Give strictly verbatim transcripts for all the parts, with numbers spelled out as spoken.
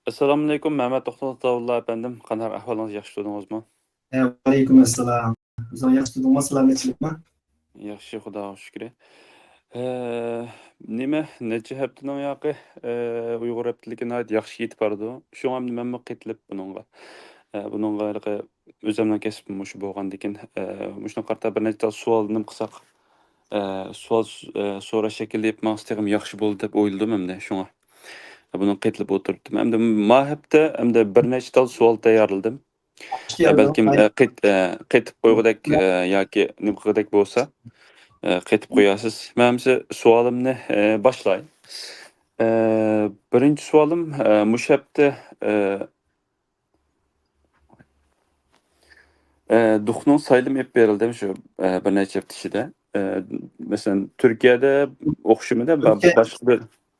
ئەسسالامۇئەلەيكۇم، مەمەت توختى ئاتاۋۇللا ئەپەندىم. قانداق ئەھۋالىڭىز؟ ياخشى تۇردىڭىزمۇ؟ ۋەئەلەيكۇم ئەسسالام. ئۆزۈڭ ياخشى تۇردۇڭمۇ؟ سالامەتچىلىكمۇ؟ ياخشى، خۇداغا شۈكرى. ئە، نېمە، نەچچە ھەپتىنىڭ ياقى، ئە، ئۇيغۇر ھەپتىلىكى ناھايىتى ياخشى كېتىپ بارىدۇ. شۇڭا ئەمدى مەنمۇ قېتىلىپ بۇنىڭغا. ئە، بۇنىڭغا ھېلىقى ئۆزۈمنىڭ كەسپىم مۇشۇ بولغاندىكىن، ئە، مۇشۇنىڭغا قارىتا بىر نەچچە تال سوئال نېمە قىلساق، ئە، سوئال، ئە، سوراش شەكلىدە ئېلىپ ماڭسا تېخىمۇ ياخشى بولىدۇ دەپ ئويلىدىم ئەمدى شۇڭا. بۇنىڭغا قېتىلىپ ئولتۇرۇپتىم. ئەمدى ما ھەپتە ئەمدى بىر نەچچە تال سوئال تەييارلىدىم. ئە، بەلكىم، ئە، قېت-، ئە، قېتىپ قويغۇدەك، ئە، ياكى نېمە قىلغۇدەك بولسا، ئە، قېتىپ قويارسىز. مەن ئەمسە سوئالىمنى، ئە، باشلاي. ئە، بىرىنچى سوئالىم، ئە، مۇشۇ ھەپتە، ئە، ئە، دۇخنىڭ سايلىمى ئېلىپ بېرىلدى شۇ، ئە، بىر نەچچە ھەپتە ئىچىدە. ئە، مەسىلەن، تۈركىيەدە ئوخشىمىدى، با-، تۈركىيە. باشقا بىر،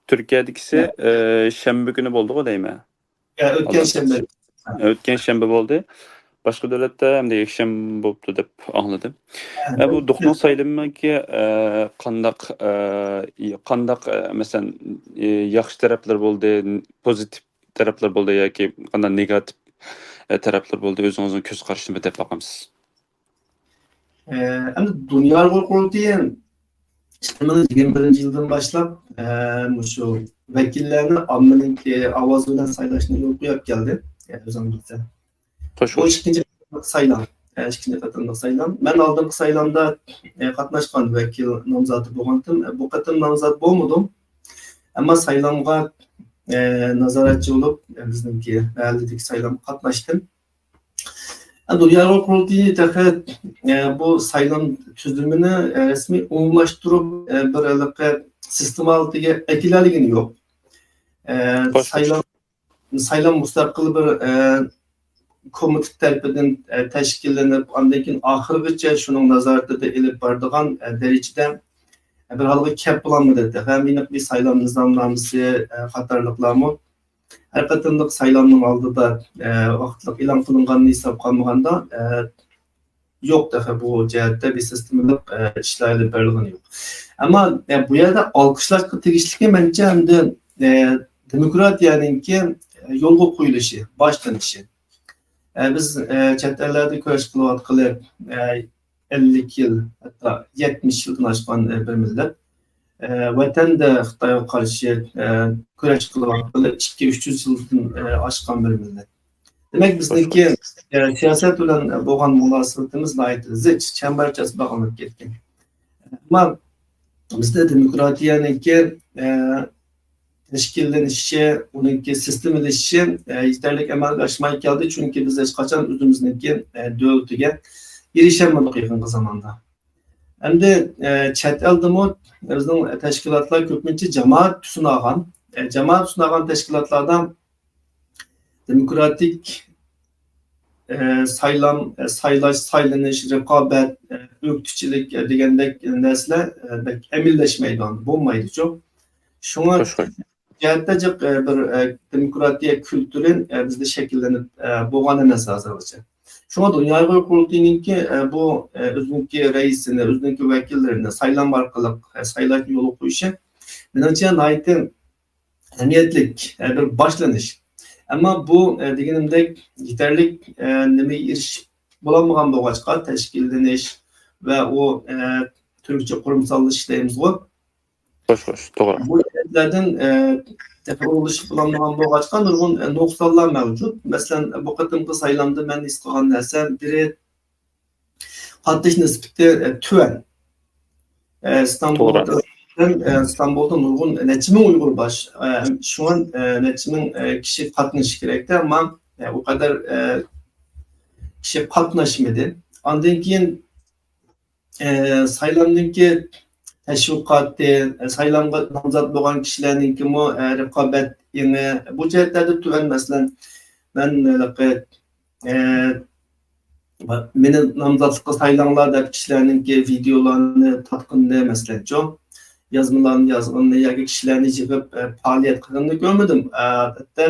تۈركىيەدىكىسى، يا. ئە، شەنبە كۈنى بولدىغۇ دەيمەن. يا، ئۆتكەن شەنبە. ئۆتكەن شەنبە بولدى. باشقا دۆلەتتە ئەمدى يەكشەنبە بوپتۇ دەپ ئاڭلىدىم. يا، ئە، بۇ دۇخنىڭ سايلىمىكى، ئە، قانداق، ئە، قانداق، ئە، مەسىلەن، ئە، ياخشى تەرەپلىرى بولدى، پوزىتىپ تەرەپلىرى بولدى ياكى قانداق نېگاتىپ، ئە، تەرەپلىرى بولدى، ئۆزىڭىزنىڭ كۆز قارىشىنى بىر دەپ باقامسىز؟ ئە، ئەمدى دۇنيا ئۇيغۇر قۇرۇلتىيى ئىككى مىڭ يىگىرمە بىرىنچى يىلدىن باشلاپ، ئە، مۇشۇ ۋەكىللەرنى ئاممىنىڭكى ئاۋازى بىلەن سايلاشنى يولغا قويۇپ كەلدى. ئە، ئۆزۈڭ بىلىسەن. خوش، بۇ خوش. ئىككىنچى قېتىملىق سايلام. ئە، ئىككىنچى قېتىملىق سايلام. مەن ئالدىنقى سايلامدا، ئە، قاتناشقان ۋەكىل نامزاتى بولغانتىم. ئە، بۇ قېتىم نامزات بولمىدىم. ئەمما سايلامغا، ئە، نازارەتچى بولۇپ، ئە، بىزنىڭكى مەھەللىدىكى سايلامغا قاتناشتىم. ئە، دۇنيا ئۇيغۇر قۇرۇلتىيى تېخى، ئە، بۇ سايلام تۈزۈمىنى، ئە، رەسمىي ئومۇملاشتۇرۇپ، ئە، بىر ھېلىقى سىستېما ھالىتىگە ئەكېلەلىگىنى يوق. ئە، خوش، خوش. سايلام سايلام مۇستەقىل بىر، ئە، كومىتېت تەرىپىدىن، ئە، تەشكىللىنىپ، ئاندىن كېيىن ئاخىرغىچە شۇنىڭ نازارىتىدە ئېلىپ بارىدىغان، ئە، دەرىجىدە، ئە، بىر ھالغا كەپ بولالمىدى تېخى. ھەم ئېنىق بىر سايلام نىزامنامىسى، ئە، قاتارلىقلارمۇ ھەر قېتىملىق سايلامنىڭ ئالدىدا، ئە، ۋاقىتلىق ئېلان قىلىنغاننى ھېسابقا ئالمىغاندا، ئە، يوق تېخى بۇ جەھەتتە بىر سىستېمىلىق، ئە، ئىشلار ئېلىپ بېرىلغىنى يوق. ئەمما، ئە، بۇ يەردە ئالقىشلاشقا تېگىشلىكى مەنچە ئەمدى، ئە، دېموكراتىيەنىڭكى، ئە، يولغا قويۇلۇشى، باشلىنىشى. ئە، بىز، ئە، چەت ئەللەردە كۈرەش قىلىۋاتقىلى، ئە، ئەللىك يىل، ھەتتا يەتمىش يىلدىن ئاشقان، ئە، بىر مىللەت. ئە، ۋەتەندە خىتايغا قارشى، ئە، كۈرەش قىلىۋاتقىلى ئىككى، ئۈچ يۈز يىلدىن، ئە، ئاشقان بىر مىللەت. دېمەك، بىزنىڭكى، ئە، سىياسەت بىلەن بولغان مۇناسىۋىتىمىز ناھايىتى زىچ، چەمبەرچاس باغلىنىپ كەتكەن. ئەمما بىزدە دېموكراتىيەنىڭكى، ئە، تەشكىللىنىشى، ئۇنىڭكى سىستېمىلىشىشى، ئە، يېتەرلىك ئەمەلگە ئاشماي كەلدى، چۈنكى بىز ھېچقاچان ئۆزىمىزنىڭكى، ئە، دۆلىتىگە ئېرىشەلمىدۇق يېقىنقى زاماندا. ئەمدى، ئە، چەت ئەلدىمۇ بىزنىڭ تەشكىلاتلار كۆپىنچە جامائەت تۈسىنى ئالغان. ئە، جامائەت تۈسىنى ئالغان تەشكىلاتلاردا دېموكراتىك، ئە، سايلام، ئە، سايلاش، سايلىنىش، رىقابەت، ئە، ئۆكتىچىلىك، ئە، دېگەندەك نەرسىلەر، ئە، بەك ئەمەلىيلەشمەيدۇ، بولمايدۇچۇ. شۇڭا جەھەتتە جىق، ئە، بىر، ئە، دېموكراتىيە كۈلتۈرى، ئە، بىزدە شەكىللىنىپ، ئە، بولغان ئەمەس ھازىرغىچە. شۇڭا دۇنيا ئۇيغۇر قۇرۇلتىيىنىڭكى، ئە، بۇ، ئە، ئۆزىنىڭكى رەئىسىنى، ئۆزىنىڭكى ۋەكىللىرىنى سايلام ئارقىلىق، ئە، سايلاشنى يولغا قويۇشى، مېنىڭچە، ناھايىتى ئەھمىيەتلىك، ئە، بىر باشلىنىش. ئەمما بۇ، ئە، دېگىنىمدەك يېتەرلىك، ئە، نېمىگە ئېرىشىپ بولالمىغان بولغاچقا، تەشكىللىنىش ۋە ئۇ، ئە، تۈركچە قۇرۇمساللىشىش دەيمىزغۇ. خوش، خوش، توغرا. بۇ جەھەتلەردىن، ئە، تېخى ئورۇنلىشىپ بولالمىغان بولغاچقا، نۇرغۇن، ئە، نۇقسانلار مەۋجۇت. مەسىلەن، بۇ قېتىمقى سايلامدا مەن ھېس قىلغان نەرسە، بىرى، قاتنىشىش نىسبىتى، ئە، تۆۋەن. ئە، ئىستانبۇلدا، ئە، ئىستانبۇلدا نۇرغۇن، نەچچە مىڭ ئۇيغۇر بار. ئە، شۇڭا، ئە، نەچچە مىڭ، ئە، كىشى قاتنىشىشى كېرەكتى، ئەمما، ئە، ئۇ قەدەر، ئە، كىشى قاتناشمىدى. ئاندىن كېيىن، ئە، سايلامنىڭكى تەشۋىقاتى، ئە، سايلامغا نامزات بولغان كىشىلەرنىڭكىمۇ، ئە، رىقابەت ئېڭى، بۇ جەھەتلەردە تۆۋەن. مەسىلەن، مەن ھېلىقى، ئە، مېنى نامزاتلىققا سايلاڭلار دەپ كىشىلەرنىڭكى ۋىدېئولارنى تارتقىنىنى، مەسىلەنچۇ، يازمىلارنى يازغىنىنى ياكى كىشىلەرنى يىغىپ، ئە، پائالىيەت قىلغىنىنى كۆرمىدىم. ئادەتتە،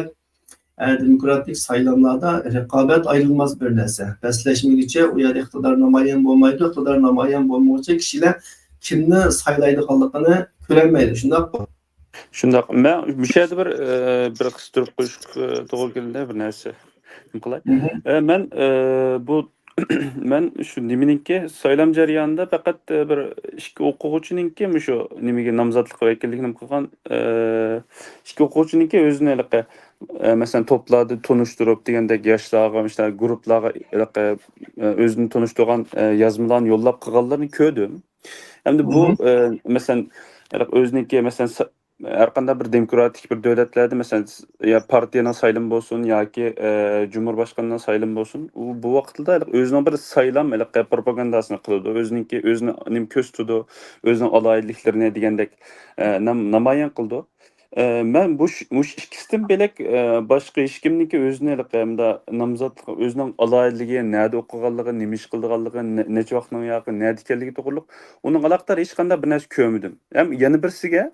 ئە، دېموكراتىك سايلاملاردا رىقابەت ئايرىلماس بىر نەرسە. بەسلەشمىگۈچە ئۇ يەردە ئىقتىدار نامايان بولمايدۇ، ئىقتىدار نامايان بولمىغۇچە كىشىلەر كىمنى سايلايدىغانلىقىنى كۆرەلمەيدۇ، شۇنداققۇ؟ شۇنداق. مەن مۇشۇ يەردە بىر، ئە، بىر قىستۇرۇپ قويۇشقا، ئە، توغرا كېلىدۇ، بىر نەرسە. نېمە قىلاي؟ مھم. ئە، مەن، ئە، بۇ، مەن شۇ نېمىنىڭكى، سايلام جەريانىدا پەقەت، ئە، بىر ئىككى ئوقۇغۇچىنىڭكى مۇشۇ نېمىگە نامزاتلىققا ۋەكىللىكنى قىلغان، ئە، ئىككى ئوقۇغۇچىنىڭكى ئۆزىنى ھېلىقى، ئە، مەسىلەن، توپلاردا تونۇشتۇرۇپ دېگەندەك ياشلارغا، مۇشۇنداق گۇرۇپپىلارغا ھېلىقى، ئە، ئۆزىنى تونۇشتۇرغان، ئە، يازمىلارنى يوللاپ قىلغانلىرىنى كۆردۈم. ئەمدى بۇ، مھم. ئە، مەسىلەن، ھېلىقى ئۆزىنىڭكى، مەسىلەن، سا-، ھەر قانداق بىر دېموكراتىك بىر دۆلەتلەردە، مەسىلەن، س-، يا پارتىيەنىڭ سايلىمى بولسۇن ياكى، ئە، جۇمھۇرباشقاننىڭ سايلىمى بولسۇن، ئۇ بۇ ۋاقىتتا ھېلىقى ئۆزىنىڭ بىر سايلام ھېلىقى پروپاگانداسىنى قىلىدۇ، ئۆزىنىڭكى، ئۆزىنى نېمە كۆرسىتىدۇ، ئۆزىنىڭ ئالاھىدىلىكلىرىنى دېگەندەك، ئە، نام-، نامايان قىلىدۇ. ئە، مەن بۇ ش-، مۇشۇ ئىككىسىدىن بۆلەك، ئە، باشقا ھېچكىمنىڭكى ئۆزىنى ھېلىقى ئەمدى نامزاتلىق، ئۆزىنىڭ ئالاھىدىلىكى، نەدە ئوقۇغانلىقى، نېمە ئىش قىلىدىغانلىقى، نە-، نەچچە ۋاقىتنىڭ ياقى نەدە ئىكەنلىكى توغرۇلۇق ئۇنىڭغا ئالاقىدار ھېچقانداق بىر نەرسە كۆرمىدىم. ھەم يەنە بىرسىگە،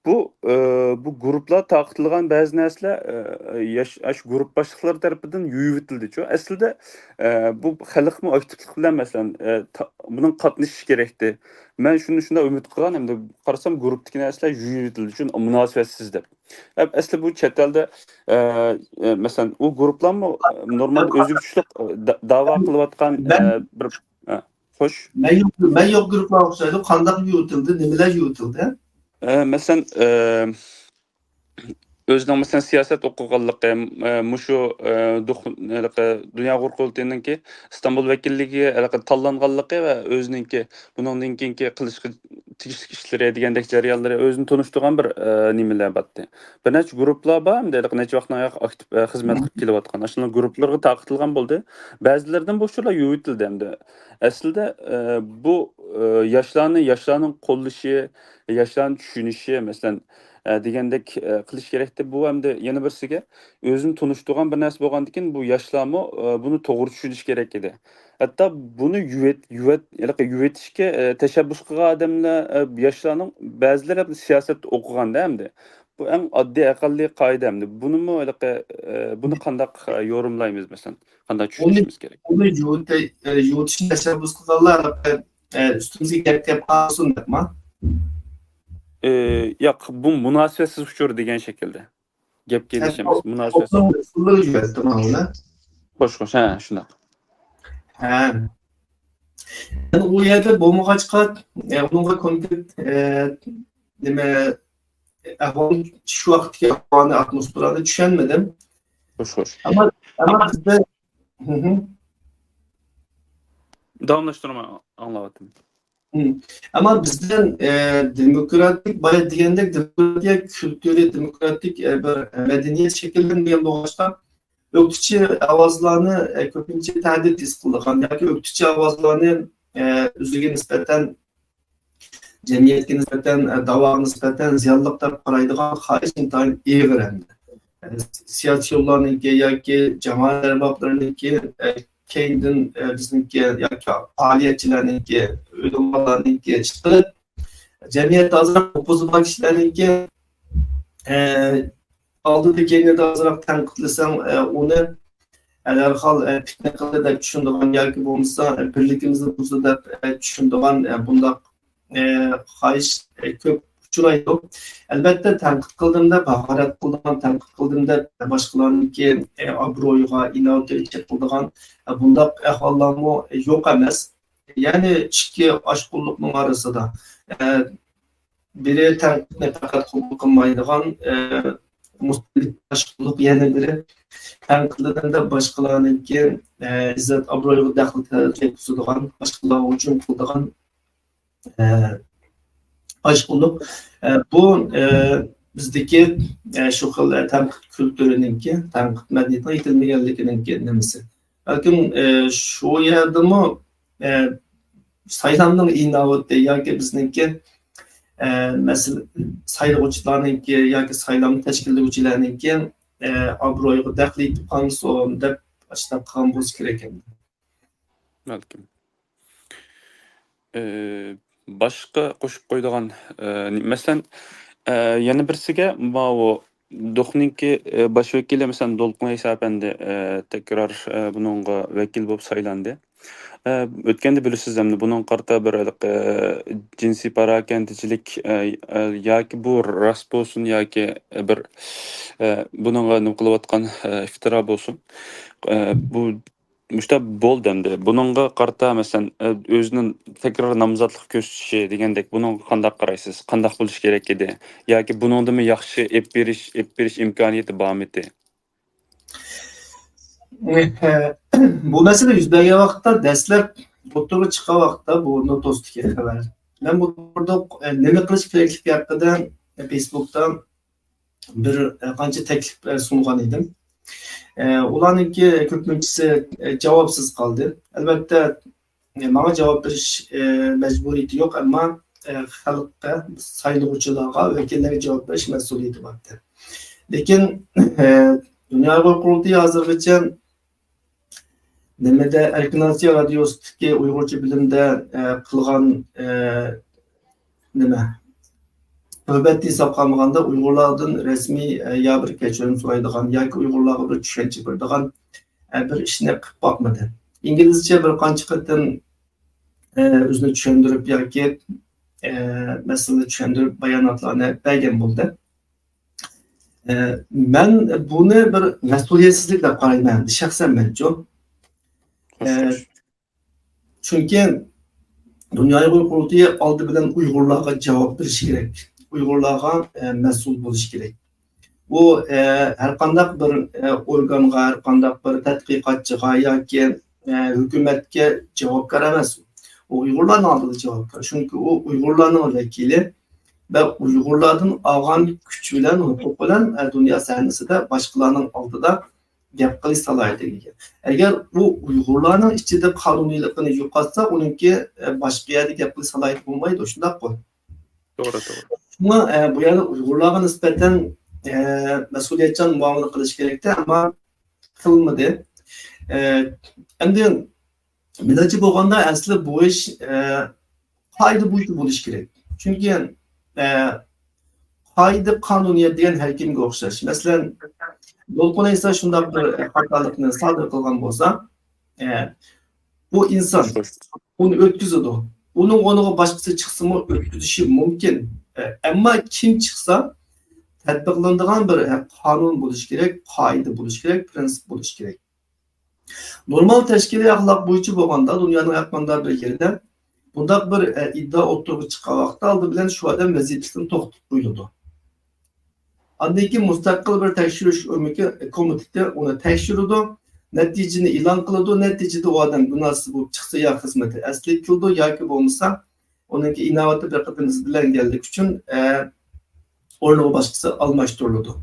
بۇ، ئە، بۇ گۇرۇپپىلار تارقىتىلغان بەزى نەرسىلەر، ئە، ياش-، ئاشۇ گۇرۇپپا باشلىقلىرى تەرىپىدىن يۇيۇۋېتىلدىچۇ. ئەسلىدە، ئە، بۇ خەلقمۇ ئاكتىپلىق بىلەن، مەسىلەن، ئە، تا-، بۇنىڭ قاتنىشىشى كېرەكتى. مەن شۇنى شۇنداق ئۈمىد قىلغان، ئەمدى قارىسام گۇرۇپپىدىكى نەرسىلەر يۇيۇۋېتىلدى، چۈنكى مۇناسىۋەتسىز دەپ. ئە-، ئەسلى بۇ چەت ئەلدە، ئە، ئە، مەسىلەن، ئۇ گۇرۇپپىلارمۇ، ئە، نورمال ئۆزىگە تۇشلۇق، ئە، دا-، داۋا قىلىۋاتقان، ئە، مەن بىر، ئە، خوش. مەن يوق، مەن يوق گۇرۇپپىلار ئوخشايدۇ. قانداق يۇيۇۋېتىلدى، نېمىلەر يۇيۇۋېتىلدى؟ ئە، مەسىلەن، ئە، ئۆزىنىڭ، مەسىلەن، سىياسەت ئوقۇغانلىقى، ئە، مۇشۇ، ئە، دوخ-، ھېلىقى دۇنيا ئۇيغۇر قۇرۇلتىيىنىڭكى ئىستانبۇل ۋەكىللىكىگە ھېلىقى تاللانغانلىقى ۋە ئۆزىنىڭكى بۇنىڭدىن كېيىنكى قىلىشقا تېگىشلىك ئىشلىرى دېگەندەك جەريانلىرى ئۆزىنى تونۇشتۇرغان بىر، ئە، نېمىلەر بارتتى. بىر نەچچە گۇرۇپپىلار بار، ئەمدى ھېلىقى نەچچە ۋاقىتتىن ئاياغ ئاكتىپ، ئە، خىزمەت قىلىپ كېلىۋاتقان. ئاشۇنداق گۇرۇپپىلارغا تارقىتىلغان بولدى. بەزىلىرىدىن بۇ ئۇچۇرلار يۇيۇۋېتىلدى ئەمدى. ئەسلىدە، ئە، بۇ، ئە، ياشلارنى، ياشلارنىڭ قوللىشى، ياشلارنى چۈشىنىشى، مەسىلەن، ئە، دېگەندەك، ئە، قىلىش كېرەكتى. بۇ ئەمدى يەنە بىرسىگە ئۆزىنى تونۇشتۇرغان بىر نەرسە بولغاندىكىن، بۇ ياشلارمۇ، ئە، بۇنى توغرا چۈشىنىشى كېرەك ئىدى. ھەتتا بۇنى يۇۋەت-، يۇۋەت-، ھېلىقى يۇۋېتىشكە، ئە، تەشەببۇس قىلغان ئادەملەر، ئە، ياشلارنىڭ بەزىلىرى سىياسەت ئوقۇغاندا ئەمدى. بۇ ئەڭ ئاددىي ئەقەللىي قائىدە ئەمدى. بۇنىمۇ ھېلىقى، ئە، بۇنى قانداق، ئە، يورۇملايمىز مەسىلەن؟ قانداق بۇنى، چۈشىنىشىمىز كېرەك؟ بۇنى يۇۋېتە-، ئە، يۇۋېتىشنى تەشەببۇس قىلغانلار، ئە، ئۈستىمىزگە گەپ كەپ قالسۇن دەپما؟ ئى، ياق، بۇ مۇناسىۋەتسىز ئۇچۇر دېگەن شەكىلدە. گەپ كېلىشى ئەمەس، مۇناسىۋەتسىز. ئۇسۇللىرى يۈزەسىدە مانا. خوش، خوش، ھە، شۇنداق. ھە. مەن ئۇ يەردە بولمىغاچقا، ئە، ئۇنىڭغا كونكرېت، ئە، نېمە، ئەھۋال، شۇ ۋاقىتتىكى ئەھۋالنى، ئاتموسفېرانى چۈشەنمىدىم. خوش، خوش. ئەمما، ئەمما بىزدە، ھىم. داۋاملاشتۇرما، ئاڭلاۋاتىمەن. ھىم. ئەمما بىزدىن، ئە، دېموكراتىك، بايا دېگەندەك، دېموكراتىيە كۈلتۈرى، دېموكراتىك، ئە، بىر مەدەنىيەت شەكىللەنمىگەن بولغاچقا، ئۆكتىچى ئاۋازلارنى، ئە، كۆپىنچە تەھدىت ھېس قىلىدىغان ياكى ئۆكتىچى ئاۋازلارنى، ئە، ئۆزىگە نىسبەتەن، جەمئىيەتكە نىسبەتەن، ئە، داۋاغا نىسبەتەن زىيانلىق دەپ قارايدىغان خاھىش ئىنتايىن ئېغىر ئەمدى. ئە، سىياسىيونلارنىڭكى ياكى جامائەت ئەربابلىرىنىڭكى، ئە، كەينىدىن، ئە، بىزنىڭكى ياكى پائالىيەتچىلەرنىڭكى، ئۆلۈملەرنىڭكى ئىشقىلىپ، جەمئىيەتتە ئازراق نوپۇزى بار كىشىلەرنىڭكى، ئە، ئالدىدا كەينىدە ئازراق تەنقىدلىسەڭ، ئە، ئۇنى، ئە، دەرھال، ئە، پىتنە قىلدى دەپ چۈشىنىدىغان ياكى بولمىسا، ئە، بىرلىكىمىزنى بۇزدى دەپ، ئە، چۈشىنىدىغان، ئە، بۇنداق، ئە، خاھىش، ئە، كۆپ ئۇچرايدۇ. ئەلۋەتتە، تەنقىد قىلدىم دەپ، ھاقارەت قىلدىم، تەنقىد قىلدىم دەپ، باشقىلارنىڭكى، ئە، ئابرۇيىغا، ئىناۋىتىگە چېقىلىدىغان، ئە، بۇنداق ئەھۋاللارمۇ يوق ئەمەس. يەنى ئىككى ئاشقۇنلۇقنىڭ ئارىسىدا، ئە، بىرى تەنقىدنى پەقەت قوبۇل قىلمايدىغان، ئە، مۇستەبىت ئاشقۇنلۇق، يەنە بىرى تەنقىد قىلدىم دەپ باشقىلارنىڭكى، ئە، ئىززەت ئابرۇيىغا دەخلى تەرۇز يەتكۈزىدىغان، باشقىلارغا ھۇجۇم قىلىدىغان، ئە، ئاشقۇنلۇق. ئە، بۇ، ئە، بىزدىكى، ئە، شۇ خىل، ئە، تەنقىد كۈلتۈرىنىڭكى، تەنقىد مەدەنىيىتىنىڭ يېتىلمىگەنلىكىنىڭكى نېمىسى. بەلكىم، ئە، شۇ يەردىمۇ، ئە، سايلامنىڭ ئىناۋىتى ياكى بىزنىڭكى، ئە، مەسىلەن، سايلىغۇچىلارنىڭكى ياكى سايلامنى تەشكىللىگۈچىلەرنىڭكى، ئە، ئابرۇيىغا دەخلى يېتىپ قالمىسۇن دەپ ئاشۇنداق قىلغان بولسا كېرەك ئەمدى. بەلكىم. ئى، باشقا قوشۇپ قويىدىغان، ئى، مەسىلەن، ئى، يەنە بىرسىگە ماۋۇ دوخنىڭكى، ئى، باش ۋەكىلى، مەسىلەن، دولقۇن ئەيسا ئەپەندى، ئى، تەكرار، ئى، بۇنىڭغا ۋەكىل بولۇپ سايلاندى. ئە، ئۆتكەندە بىلىسىز ئەمدى بۇنىڭغا قارىتا بىر ھېلىقى، ئە، جىنسىي پاراكەندىچىلىك، ئە، ئە، ياكى بۇ راست بولسۇن ياكى بىر، ئە، بۇنىڭغا نېمە قىلىۋاتقان، ئە، ئىفتىرا بولسۇن. ئە، بۇ مۇشتا بولدى ئەمدى. بۇنىڭغا قارىتا مەسىلەن، ئە، ئۆزىنىڭ تەكرار نامزاتلىق كۆرسىتىشى دېگەندەك بۇنىڭغا قانداق قارايسىز؟ قانداق بولۇش كېرەك ئىدى؟ ياكى بۇنىڭدىنمۇ ياخشى ئېلىپ بېرىش، ئېلىپ بېرىش ئىمكانىيىتى بارمىدى؟ بۇ مەسىلە يۈز بەرگەن ۋاقىتتا، دەسلەپ ئوتتۇرىغا چىققان ۋاقىتتا، بۇ نوتوستىكى خەۋەر، مەن بۇ توغرىلىق نېمە قىلىش كېرەكلىكى ھەققىدە فېيسبۇكتا بىر قانچە تەكلىپ سۇنغان ئىدىم. ئۇلارنىڭكى كۆپىنچىسى جاۋابسىز قالدى. ئەلۋەتتە، ماڭا جاۋاب بېرىش مەجبۇرىيىتى يوق، ئەمما خەلققە، سايلىغۇچىلارغا، ۋەكىللەرگە جاۋاب بېرىش مەسئۇلىيىتى بار ئىدى. لېكىن دۇنيا ئۇيغۇر قۇرۇلتىيى ھازىرغىچە نېمىدە، ئەركىن ئاسىيا رادىيوسىدىكى ئۇيغۇرچە بىلىمدە قىلغان نېمە، سۆھبەتتە ھېسابقا ئالمىغاندا، ئۇيغۇرلاردىن رەسمىي يا بىر كەچۈرۈم سورايدىغان ياكى ئۇيغۇرلارغا بىر چۈشەنچە بېرىدىغان بىر ئىشنى قىلىپ باقمىدى. ئىنگلىزچە بىر قانچە قېتىم ئۆزىنى چۈشەندۈرۈپ ياكى مەسىلىنى چۈشەندۈرۈپ باياناتلارنى بەرگەن بولدى. مەن بۇنى بىر مەسئۇلىيەتسىزلىك دەپ قارايمەن، شەخسەن مەنچۇ. چۈنكى دۇنيا ئۇيغۇر قۇرۇلتىيى ئالدى بىلەن ئۇيغۇرلارغا جاۋاب بېرىشى كېرەك، ئۇيغۇرلارغا مەسئۇل بولۇشى كېرەك. ئۇ ھەرقانداق بىر ئورگانغا، ھەرقانداق بىر تەتقىقاتچىغا ياكى ھۆكۈمەتكە جاۋابكار ئەمەس. ئۇ ئۇيغۇرلارنىڭ ئالدىدا جاۋابكار. چۈنكى ئۇ ئۇيغۇرلارنىڭ ۋەكىلى ۋە ئۇيغۇرلاردىن ئالغان كۈچ بىلەن، ھوقۇق بىلەن دۇنيا سەھنىسىدە باشقىلارنىڭ ئالدىدا گەپ قىلىش سالاھىيىتىگە ئىگە. ئەگەر ئۇ ئۇيغۇرلارنىڭ ئىچىدە قانۇنىيلىقىنى يوقاتسا، ئۇنىڭكى باشقا يەردە گەپ قىلىش سالاھىيىتى بولمايدۇ، شۇنداققۇ؟ توغرا، توغرا. شۇڭا بۇ يەردە ئۇيغۇرلارغا نىسبەتەن مەسئۇلىيەتچان مۇئامىلە قىلىش كېرەكتى، ئەمما قىلمىدى. ئەمدى مېنىڭچە بولغاندا، ئەسلى بۇ ئىش قائىدە بويىچە بولۇشى كېرەك. چۈنكى قائىدە، قانۇنىيەت دېگەن ھەر كىمگە ئوخشاش. مەسىلەن، دولقۇن ئەيسا شۇنداق بىر خاتالىقنى سادىر قىلغان بولسا، بۇ ئىنسان ئۇنى ئۆتكۈزىدۇ. ئۇنىڭ ئورنىغا باشقىسى چىقسىمۇ ئۆتكۈزۈشى مۇمكىن. ئەمما كىم چىقسا، تەتبىقلىنىدىغان بىر قانۇن بولۇشى كېرەك، قائىدە بولۇشى كېرەك، پىرىنسىپ بولۇشى كېرەك. نورمال تەشكىلىي ئەخلاق بويىچە بولغاندا، دۇنيانىڭ ھەرقانداق بىر يېرىدە بۇنداق بىر ئىدىئا ئوتتۇرىغا چىققان ۋاقىتتا، ئالدى بىلەن شۇ ئادەم ۋەزىپىسىدىن توختىتىپ قويۇلىدۇ. ئاندىن كېيىن مۇستەقىل بىر تەكشۈرۈش ئۆمىكى، كومىتېتى ئۇنى تەكشۈرىدۇ، نەتىجىنى ئېلان قىلىدۇ. نەتىجىدە ئۇ ئادەم گۇناھسىز بولۇپ چىقسا، يا خىزمىتى ئەسلىگە كېلىدۇ ياكى بولمىسا ئۇنىڭكى ئىناۋىتى بىر قېتىم ئىزدىلەنگەنلىكى ئۈچۈن ئورنىغا باشقىسى ئالماشتۇرۇلىدۇ.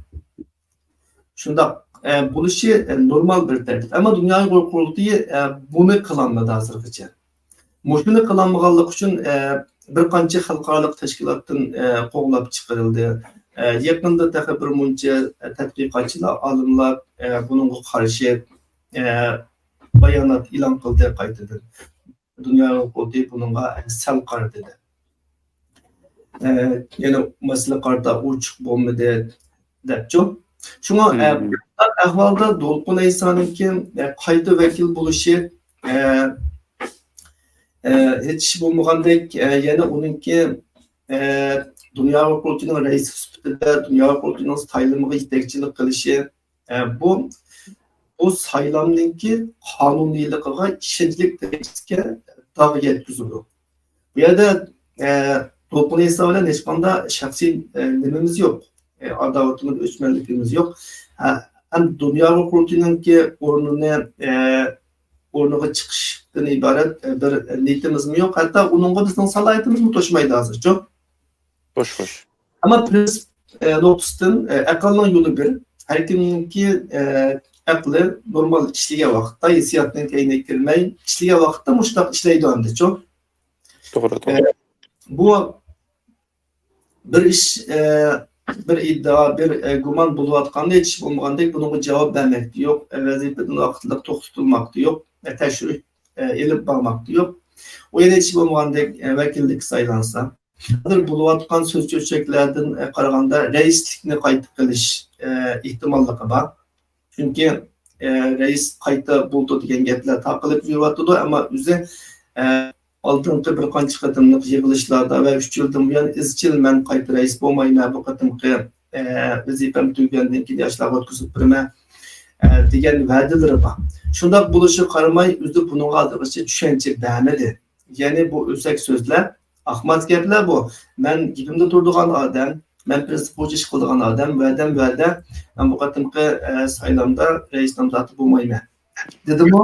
شۇنداق بولۇشى نورمال بىر تەرتىپ. ئەمما دۇنيا ئۇيغۇر قۇرۇلتىيى بۇنى قىلالمىدى ھازىرغىچە. مۇشۇنى قىلالمىغانلىقى ئۈچۈن بىر قانچە خەلقئارالىق تەشكىلاتتىن قوغلاپ چىقىرىلدى. يېقىندا تېخى بىر مۇنچە تەتقىقاتچىلار، ئالىملار بۇنىڭغا قارشى بايانات ئېلان قىلدى قايتىدىن. دۇنيا ئۇيغۇر قۇرۇلتىيى بۇنىڭغا سەل قارىدى دەپ. يەنە مەسىلە قارىتا ئوچۇق بولمىدى دەپچۇ. شۇڭا بۇنداق ئەھۋالدا دولقۇن ئەيسانىڭكى قايتا ۋەكىل بولۇشى ھېچ ئىش بولمىغاندەك، يەنە ئۇنىڭكى دۇنيا ئۇيغۇر قۇرۇلتىيىنىڭ رەئىسى سۈپىتىدە دۇنيا ئۇيغۇر قۇرۇلتىيىنىڭ سايلىمىغا يېتەكچىلىك قىلىشى، بۇ، بۇ سايلامنىڭكى قانۇنىيلىقىغا ئىشەنچلىك دەرىجىسىگە داغ يەتكۈزىدۇ. بۇ يەردە دولقۇن ئەيسا بىلەن ھېچقانداق شەخسىي نېمىمىز يوق. ئاداۋىتىمىز، ئۆچمەنلىكىمىز يوق. ھەم دۇنيا ئۇيغۇر قۇرۇلتىيىنىڭكى ئورنىنى، ئورنىغا چىقىشتىن ئىبارەت بىر نىيىتىمىزمۇ يوق. ھەتتا ئۇنىڭغا بىزنىڭ سالاھىيىتىمىزمۇ توشمايدۇ ھازىرچۇ. خوش، خوش. ئەمما پرىنسىپ نۇقتىسىدىن ئەقىلنىڭ يولى بىر. ھەر كىمنىڭكى ئەقلى نورمال ئىشلىگەن ۋاقىتتا، ھېسسىياتنىڭ كەينىگە كىرمەي ئىشلىگەن ۋاقىتتا مۇشۇنداق ئىشلەيدۇ ئەمدىچۇ. توغرا، توغرا. بۇ بىر ئىش، بىر ئىدىئا، بىر گۇمان بولۇۋاتقاندا، ھېچ ئىش بولمىغاندەك بۇنىڭغا جاۋاب بەرمەكتە يوق، ۋەزىپىدىن ۋاقىتلىق توختىتىلماقتا يوق، تەكشۈرۈش ئېلىپ بارماقتا يوق. ئۇ يەنە ھېچ بولمىغاندەك ۋەكىللىككە سايلانسا. ھازىر بولۇۋاتقان سۆز-چۆچەكلەردىن قارىغاندا، رەئىسلىكنى قايتا قىلىش ئېھتىماللىقى بار. چۈنكى ئە، رەئىس قايتا بولىدۇ دېگەن گەپلەر تارقىلىپ يۈرۈۋاتىدۇ. ئەمما ئۆزى، ئە، ئالدىنقى بىر قانچە قېتىملىق يىغىلىشلاردا ۋە ئۈچ يىلدىن بۇيان ئىزچىل مەن قايتا رەئىس بولمايمەن، بۇ قېتىمقى، ئە، ۋەزىپەم تۈگىگەندىن كېيىن ياشلارغا ئۆتكۈزۈپ بېرىمەن، ئە، دېگەن ۋەدىلىرى بار. شۇنداق بولۇشىغا قارىماي، ئۆزى بۇنىڭغا ھازىرغىچە چۈشەنچە بەرمىدى. يەنى بۇ ئۆسەك سۆزلەر، ئاقماس گەپلەر بۇ. مەن گېپىمدە تۇرىدىغان ئادەم، مەن پىرىنسىپ بويىچە ئىش قىلىدىغان ئادەم، ۋەدەم ۋەدە. مەن بۇ قېتىمقى، ئە، سايلامدا رەئىس نامزاتى بولمايمەن، دېدىمۇ؟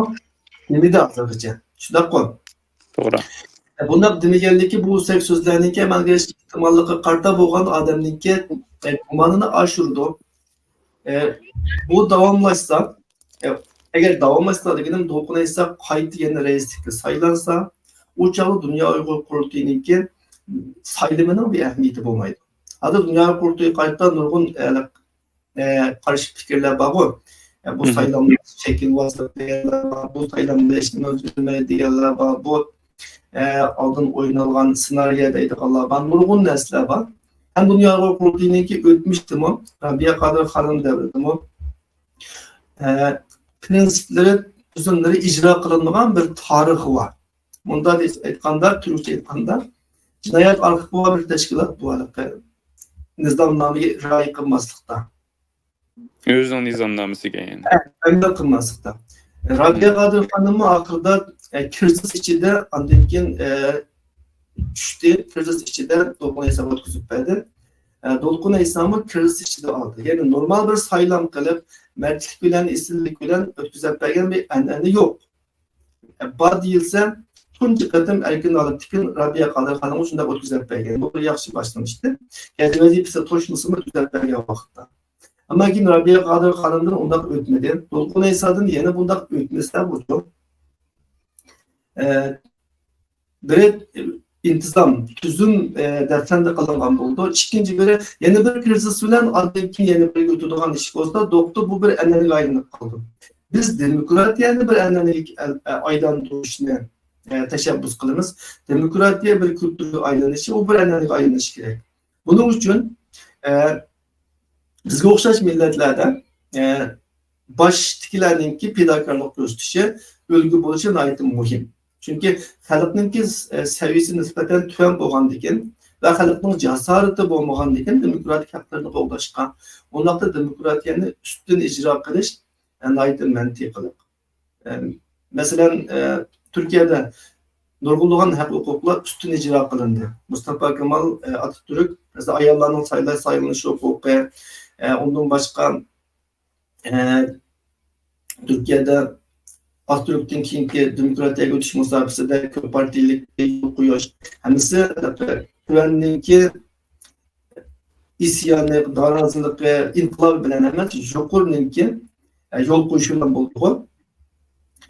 دېمىدى ھازىرغىچە. شۇنداققۇ؟ توغرا. ئە، بۇنداق دېمىگەنلىكى بۇ ئۆسەك سۆزلەرنىڭكى ئەمەلگە ئېشىش ئېھتىماللىقىغا قارىتا بولغان ئادەمنىڭكى، ئە، گۇمانىنى ئاشۇرىدۇ. ئە، بۇ داۋاملاشسا، ئە، ئەگەر داۋاملاشسا دېگىنىم، دولقۇن ئەيسا قايتا يەنە رەئىسلىككە سايلانسا، ئۇ چاغدا دۇنيا ئۇيغۇر قۇرۇلتىيىنىڭكى سايلىمىنىڭ بىر ئەھمىيىتى بولمايدۇ. ھازىر دۇنيا ئۇيغۇر قۇرۇلتىيىغا قارىتا نۇرغۇن، ئە، ئە، قارشى پىكىرلەر بارغۇ. ئە، بۇ سايلامدا شەكىل ۋاسىتە دېگەنلەر بار، بۇ سايلامدا ھېچنېمە ئۆزگەرمەيدۇ دېگەنلەر بار، بۇ، ئە، ئالدىن ئوينالغان سېنارىيە دەيدىغانلار بار، نۇرغۇن نەرسىلەر بار. ھەم دۇنيا ئۇيغۇر قۇرۇلتىيىنىڭكى ئۆتمۈشتىمۇ، رابىيە قادىر خانىم دەۋرىدىمۇ، ئە، پىرىنسىپلىرى، تۈزۈملىرى ئىجرا قىلىنمىغان بىر تارىخى بار. مۇنداق دېسە ئېيتقاندا، تۈركچە ئېيتقاندا، جىنايەت ئارخىپى بار بىر تەشكىلات بۇ ھېلىقى نىزامنامىگە رىئايە قىلماسلىقتا. ئۆزىنىڭ نىزامنامىسىگە يەنى. ئەمەل قىلماسلىقتا. رابىيە قادىر خانىممۇ ئاخىرىدا، ئە، كىرىزىس ئىچىدە، ئاندىن كېيىن، ئە، چۈشتى. كىرىزىس ئىچىدە دولقۇن ئەيساغا ئۆتكۈزۈپ بەردى. ئە، دولقۇن ئەيسامۇ كىرىزىس ئىچىدە ئالدى. يەنى نورمال بىر سايلام قىلىپ، مەردلىك بىلەن، ئېسىللىك بىلەن ئۆتكۈزۈپ بەرگەن بىر ئەنئەنە يوق. ئە، بار دېيىلسە، تۇنجى قېتىم ئەركىن ھالەتتىكى رابىيە قادىر خانىمغا شۇنداق ئۆتكۈزۈپ بەرگەن. بۇ بىر ياخشى باشلىنىشتى. يەنى ۋەزىپىسى توشمىسىمۇ ئۆتكۈزۈپ بەرگەن ۋاقىتتا. ئەمما كېيىن رابىيە قادىر خانىمدىن ئۇنداق ئۆتمىدى. دولقۇن ئەيسادىن يەنە بۇنداق ئۆتمىسە بۇچۇ، ئە، بىرى ئىنتىزام، تۈزۈم، ئە، دەپسەندە قىلىنغان بولىدۇ. ئىككىنچى بىرى يەنە بىر كىرىزىس بىلەن ئاندىن كېيىن يەنە بىر ئۆتىدىغان ئىش بولسا، دوقتۇ، بۇ بىر ئەنئەنىگە ئايلىنىپ قالىدۇ. بىز دېموكراتىيەنى بىر ئەنئەنىگە ئەل-، ئە، ئايلاندۇرۇشنى، ئە، تەشەببۇس قىلىمىز. دېموكراتىيە بىر كۇلتۇرىغا ئايلىنىشى، ئۇ بىر ئەنئەنىگە ئايلىنىشى كېرەك. بۇنىڭ ئۈچۈن، ئە، بىزگە ئوخشاش مىللەتلەردە، ئە، باشتىكىلەرنىڭكى پىداكارلىق كۆرسىتىشى، ئۈلگە بولۇشى ناھايىتى مۇھىم. چۈنكى خەلقنىڭكى، ئە، سەۋىيەسى نىسبەتەن تۆۋەن بولغاندىكىن ۋە خەلقنىڭ جاسارىتى بولمىغاندىكىن دېموكراتىك ھەقلىرىنى قوغداشقا، ئۇنداقتا دېموكراتىيەنى ئۈستۈن ئىجرا قىلىش، ئە، ناھايىتى مەنتىقىلىق. ئە، مەسىلەن، ئە، تۈركىيەدە نۇرغۇنلىغان ھەق-ھوقۇقلار ئۈستۈن ئىجرا قىلىندى. مۇستاپا كامال، ئە، ئاتاتۈرك، مەسىلەن، ئاياللارنىڭ سايلاش، سايلىنىش ھوقۇقى، ئە، ئۇندىن باشقا، ئە، تۈركىيەدە ئاتاتۈركتىن كېيىنكى دېموكراتىيەگە ئۆتۈش مۇساپىسىدە كۆپ پارتىيىلىك يول قويۇش، ھەممىسى تۆۋەننىڭكى ئىسيانى، نارازىلىقى، ئىنقىلابى بىلەن ئەمەس، يۇقىرىنىڭكى، ئە، يول قويۇشى بىلەن بولىدىغۇ.